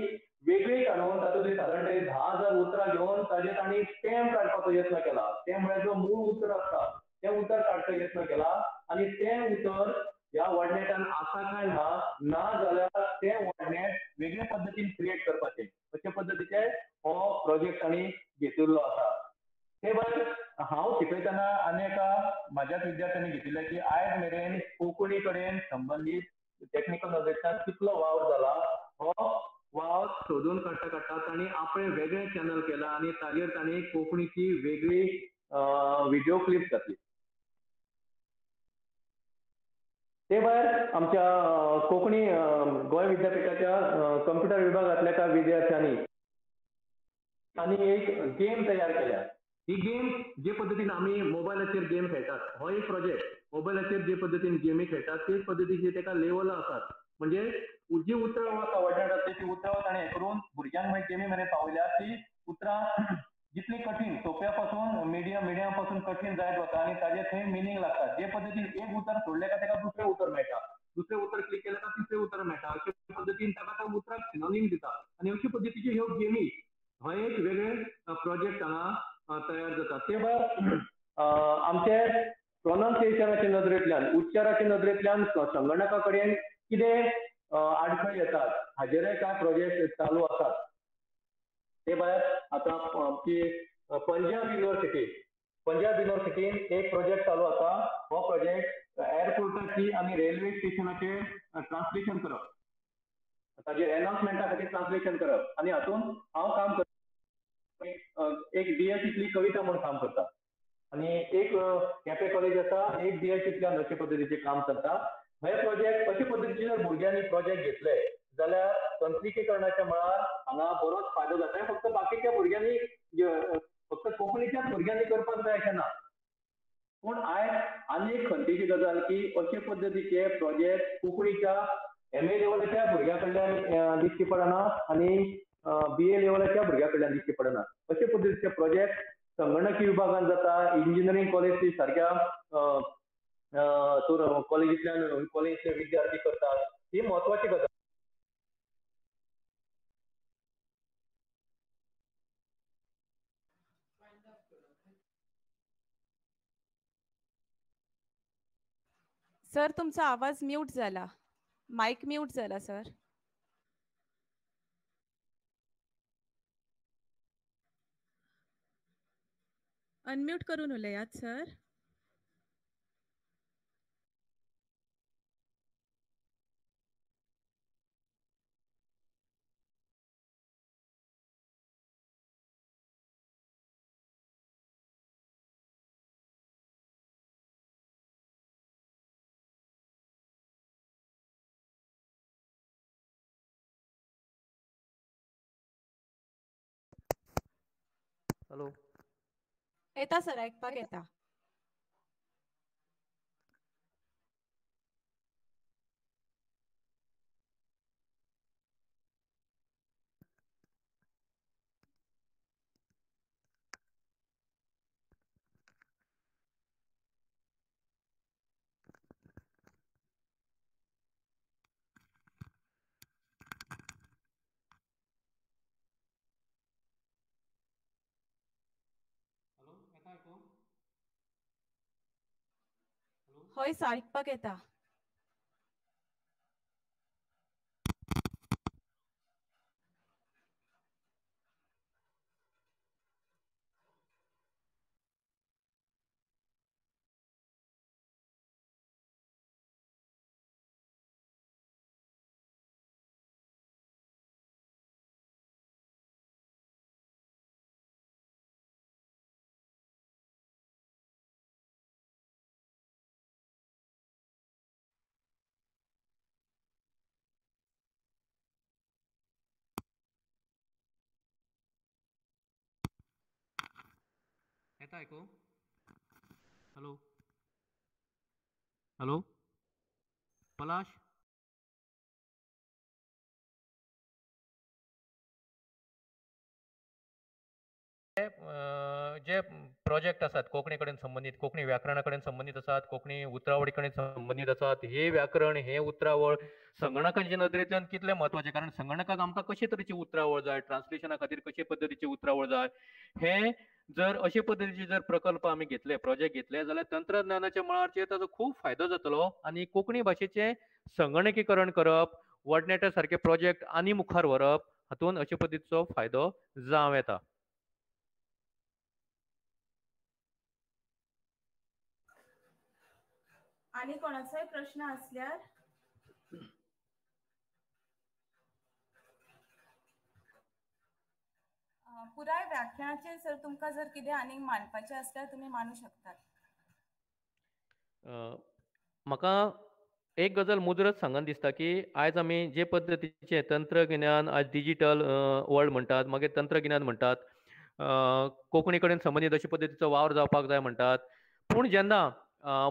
वेगळी काडून तातूंतली सादारण 10,000 उतरां घेवन ताजेर तांणी स्टेम काडपाचो यत्न केला. ते म्हळ्यार जो मूळ उतर आसता तें उतर काडचो यत्न केला आनी तें उतर ह्या वर्डनेटान आसा काय ना, ना जाल्यार तें वर्डनेट वेगळे पद्दतीन क्रिएट करपाचें अशे पद्दतीचे हो प्रोजेक्ट तांणी घेतिल्लो आसा. ते भायर हांव शिकयतना आनी एका म्हाज्याच विद्यार्थ्यांनी घेतिल्लें की आयज मेरेन कोंकणी कडेन संबंदीत टॅक्निकल नदरेंतल्यान कितलो वावर जाला हो वावर सोदून काडटा काडटा तांणी आपणें वेगळें चॅनल केलां आनी ताजेर तांणी कोंकणीची वेगळी व्हिडियो क्लिप घातली. ते भायर आमच्या कोंकणी गोंय विद्यापिठाच्या कंप्युटर विभागांतल्या कांय विद्यार्थ्यांनी आनी एक गेम तयार केल्या. ही गेम जे पद्दतीन आमी मोबायलाचेर गेम खेळटात, हो एक प्रोजेक्ट. मोबायलाचेर जे पद्दतीन गेमी खेळटात तेच पद्दतीची ताका लेवलां आसात. म्हणजे जी उतरां आसा वर्डनेटांतली ती उतरां ताणें हें करून भुरग्यांक मागीर गेमी मेरेन पावयल्या. ती उतरां जितली कठीण सोंप्या पासून मिडियम, मिडियम पासून कठीण जायत वता आनी ताजे थंय मिनींग लागता. जे पद्दतीन एक उतर सोडलें काय ताका दुसरें उतर मेळटा, दुसरें उतर क्लिक केलें काय तिसरें उतर मेळटा. अशे पद्दतीन ताका त्या उतराक सिनोनीम दिता आनी अशे पद्दतीच्यो ह्यो गेमी हो एक वेगळे प्रोजेक्ट हांगा तयार जाता. ते भायर आमचे प्रोनाउन्सिएशनाच्या नदरेंतल्यान, उच्चाराच्या नदरेंतल्यान संगणका कडेन कितें आडखळ येतात हाजेरय कांय प्रोजेक्ट चालू आसात. ते भायर आतां आमची पंजाब युनिवर्सिटी, पंजाब युनिवर्सिटीन एक प्रोजेक्ट चालू आसा. हो प्रोजेक्ट एअरपोर्टाची आनी रेल्वे स्टेशनाचेर ट्रान्सलेशन करप, ताजेर एनाउन्समेंटा खातीर ट्रान्सलेशन करप आनी हातूंत हांव काम करता. एक डीएसीतली कविता म्हूण काम करता आनी एक केपें कॉलेज आसा, एक डीएसींतल्यान अशे पद्दतीचें काम चलता. हे प्रोजेक्ट अशे पद्दतीचे जर भुरग्यांनी प्रोजेक्ट घेतले जाल्यार तंत्रिकीकरणाच्या मळार हांगा बरोच फायदो जाता. फक्त बाकीच्या भुरग्यांनी, फक्त कोंकणीच्याच भुरग्यांनी करपाक जाय अशें ना, पूण आयज आनी एक खंतीची गजाल की अशे पद्दतीचे प्रोजेक्ट कोंकणीच्या एम ए लेवलाच्या भुरग्यां कडल्यान दिश्टी पडना आनी बी ए लेवलाच्या भुरग्यां कडल्यान दिश्टी पडना. अशे पद्दतीचे प्रोजेक्ट संगणकी विभागान जाता, इंजिनियरींग कॉलेज सारक्या कॉलेजींतल्यान कॉलेजींतले विद्यार्थी करतात. ही म्हत्वाची गजाल. सर तुमचा आवाज म्यूट झाला, माईक म्यूट झाला सर. अनम्यूट करून उलयात सर. हॅलो येता सर, आयकपाक येता. हय सर, आयकपाक येता. येता आयकूंक? हॅलो हॅलो पलाश, जे प्रोजेक्ट आसात कोंकणी कडेन संबंदीत, कोंकणी व्याकरणा कडेन संबंदीत आसात, कोंकणी उतरावळी कडेन संबंदीत आसात, हे व्याकरण, हे उतरावळ संगणकांच्या नदरेंतल्यान कितलें म्हत्वाचें, कारण संगणकाक आमकां कशे तरेची उतरावळ जाय, ट्रान्सलेशना खातीर कशे पद्दतीची उतरावळ जाय, हे जर अशे पद्दतीचे जर प्रकल्प आमी घेतले, प्रोजेक्ट घेतले जाल्यार तंत्रज्ञानाच्या मळार ताचो खूब फायदो जातलो आनी कोंकणी भाशेचें संगणकीकरण करप, वर्डनेटा सारके प्रोजेक्ट आनी मुखार व्हरप, हातूंत अशे पद्दतीचो फायदो जावं येता. आनी कोणाचोय प्रश्न आसल्यार? पुराय व्याख्यानाचेर सर तुमकां जर कितें आनीक मांडपाचें आसल्यार तुमी मांडू शकतात. म्हाका एक गजाल मुजरत सांगन दिसता की आयज आमी जे पद्दतीचें तंत्रगिन्यान, आयज डिजीटल वर्ल्ड म्हणटात, मागीर तंत्रगिन्यान म्हणटात, कोंकणी कडेन संबंदीत अशे पद्दतीचो वावर जावपाक जाय म्हणटात, पूण जेन्ना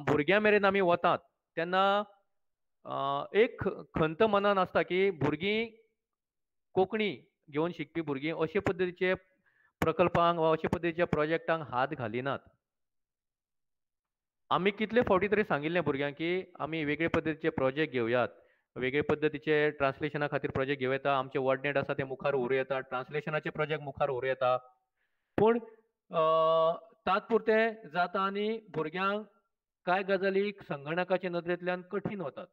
भुरग्यां मेरेन आमी वतात तेन्ना एक खंत मनान आसता की भुरगीं कोंकणी घेवन शिकपी भुरगीं अशे पद्दतीचे प्रकल्पांक वा अशे पद्दतीच्या प्रोजेक्टांक हात घालिनात. आमी कितले फावटी तरी सांगिल्लें भुरग्यांक की आमी वेगळे पद्दतीचे प्रोजेक्ट घेवयात, वेगळे पद्दतीचे ट्रान्सलेशना खातीर प्रोजेक्ट घेवं येता, आमचे वर्डनेट आसा ते मुखार व्हरूं येता, ट्रान्सलेशनाचे प्रोजेक्ट मुखार व्हरूं येता, पूण तात्पुरतें जाता आनी भुरग्यांक कांय गजाली संगणकाच्या नदरेंतल्यान कठीण वतात.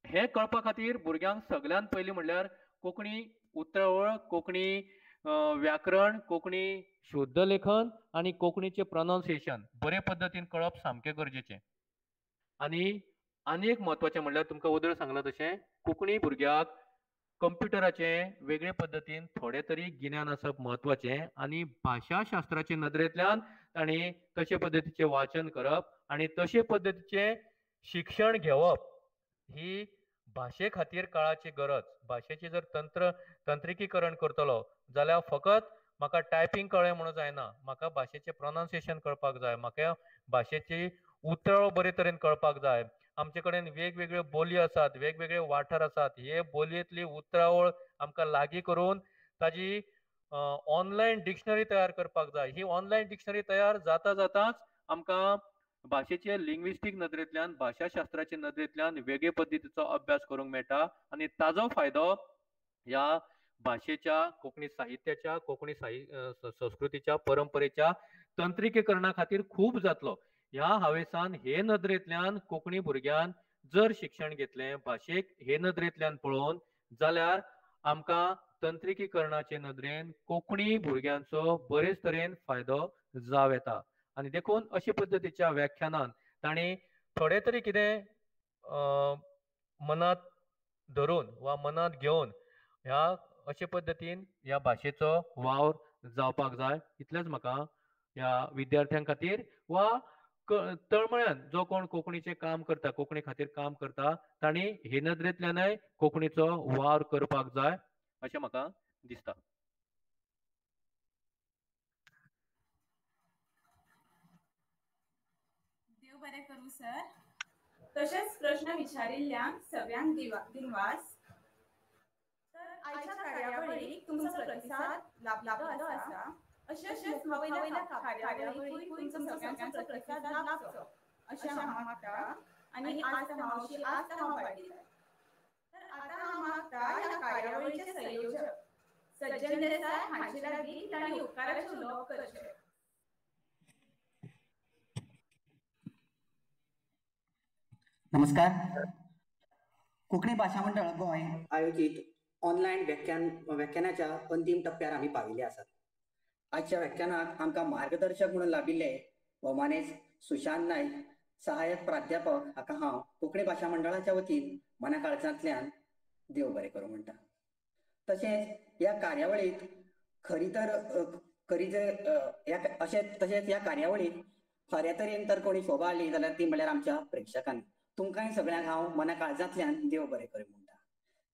हें कळपा खातीर भुरग्यांक सगळ्यांत पयलीं म्हणल्यार कोंकणी उतरावळ, कोंकणी व्याकरण, कोंकणी शुद्धलेखन आनी कोंकणीचें प्रोनावन्सिएशन बरे पद्दतीन कळप सामकें गरजेचें. आनी आनी एक म्हत्वाचें म्हणल्यार तुमकां वदळ सांगलां तशें कोंकणी भुरग्याक कंप्युटराचें वेगळे पद्दतीन थोडें तरी गिन्यान आसप म्हत्वाचें आनी भाशाशास्त्राचे नदरेंतल्यान तांणी तशे पद्दतीचें वाचन करप आनी तशे पद्दतीचें शिक्षण घेवप ही भाशे खातीर काळाची गरज. भाशेची जर तंत्रिकीकरण करतलो जाल्यार फकत म्हाका टायपींग कळ्ळें म्हणून जायना, म्हाका भाशेचें प्रोनावन्सिएशन कळपाक जाय, म्हाका भाशेची उतरावळ बरे तरेन कळपाक जाय. आमचे कडेन वेगवेगळ्यो बोली आसात, वेगवेगळे वाठार आसात, हे बोलयेंतली उतरावळ आमकां लागीं करून ताजी ऑनलायन डिक्शनरी तयार करपाक जाय. ही ऑनलायन डिक्शनरी तयार जाता जाताच आमकां भाशेचे लिंग्विस्टीक नदरेंतल्यान, भाशाशास्त्राचे नदरेंतल्यान वेगळे पद्दतीचो अभ्यास करूंक मेळटा आनी ताजो फायदो ह्या भाशेच्या, कोंकणी साहित्याच्या, कोंकणी संस्कृतीच्या, परंपरेच्या तंत्रिकीकरणा खातीर खूब जातलो. ह्या हावेसान हे नदरेंतल्यान कोंकणी भुरग्यान जर शिक्षण घेतलें, भाशेक हे नदरेंतल्यान पळोवन, जाल्यार आमकां तंत्रिकीकरणाचे नदरेन कोंकणी भुरग्यांचो बरेच तरेन फायदो जावं येता. आनी देखून अशे पद्दतीच्या व्याख्यानान तांणी थोडे तरी कितें मनांत धरून वा मनांत घेवन ह्या अशे पद्दतीन ह्या भाशेचो वावर जावपाक जाय. इतलेंच म्हाका ह्या विद्यार्थ्यां खातीर वा तळमळ्यान जो कोण कोंकणीचें काम करता, कोंकणी खातीर काम करता, तांणी हे नदरेंतल्यानय कोंकणीचो वावर करपाक जाय अशें म्हाका दिसता. देव बरें करूं सर. तशेंच प्रश्न विचारिल्ल्यांक सगळ्यांक दिनवास. तर आयच्या कार्यावळीक तुमचो प्रतिसाद लाभलो आसा, अशेंच वयल्या कार्यावळीकूय तुमचो सगळ्यांचो प्रतिसाद लाभचो अशें हांव मागता आनी आज हांव आस्त हांव बाळगिता. तर आतां हांव मागता ह्या कार्यावळीचे संयोजक सज्जन देसाय हांचे लागीं तांणी उपकाराचें उलोवप करचें. नमस्कार. कोंकणी भाशा मंडळ गोंय आयोजीत ऑनलायन व्याख्यानाच्या अंतीम टप्प्यार आमी पाविल्ले आसात. आजच्या व्याख्यानाक आमकां मार्गदर्शक म्हणून लाभिल्ले भोवमानेस्त सुशांत नायक, सहाय्यक प्राध्यापक हाका हांव कोंकणी भाशा मंडळाच्या वतीन मना काळजांतल्यान देव बरें करूं म्हणटा. तशेंच ह्या कार्यावळीक तशेंच ह्या कार्यावळीक खऱ्या तरेन तर कोणी शोभा हाडली जाल्यार ती म्हणल्यार आमच्या प्रेक्षकांनी. तुमकांय सगळ्यांक हांव मना काळजांतल्यान देव बरें करूं म्हणटा.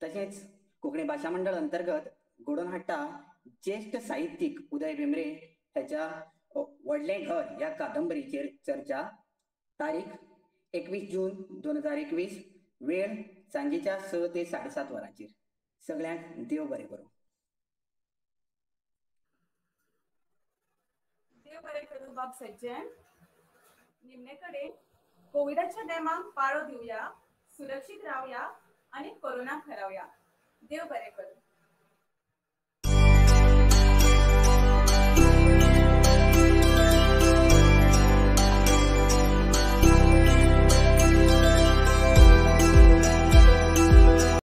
तशेंच कोंकणी भाशा मंडळ अंतर्गत घडोवन हाडटा ज्येश्ठ साहित्यीक उदय भेंब्रे ह्याच्या व्हडलें घर ह्या कादंबरीचेर चर्चा. तारीख 21 जून 2021, वेळ सांजेच्या 6 ते 7:30 वरांचेर. सगळ्यांक देव बरें करूं. देव बरें करूं बाब सज्जन. निमणे कडेन कोविडाच्या नेमांक पाळो दिवया, सुरक्षीत रावया आनी कोरोनाक हरावया. देव बरें करूं.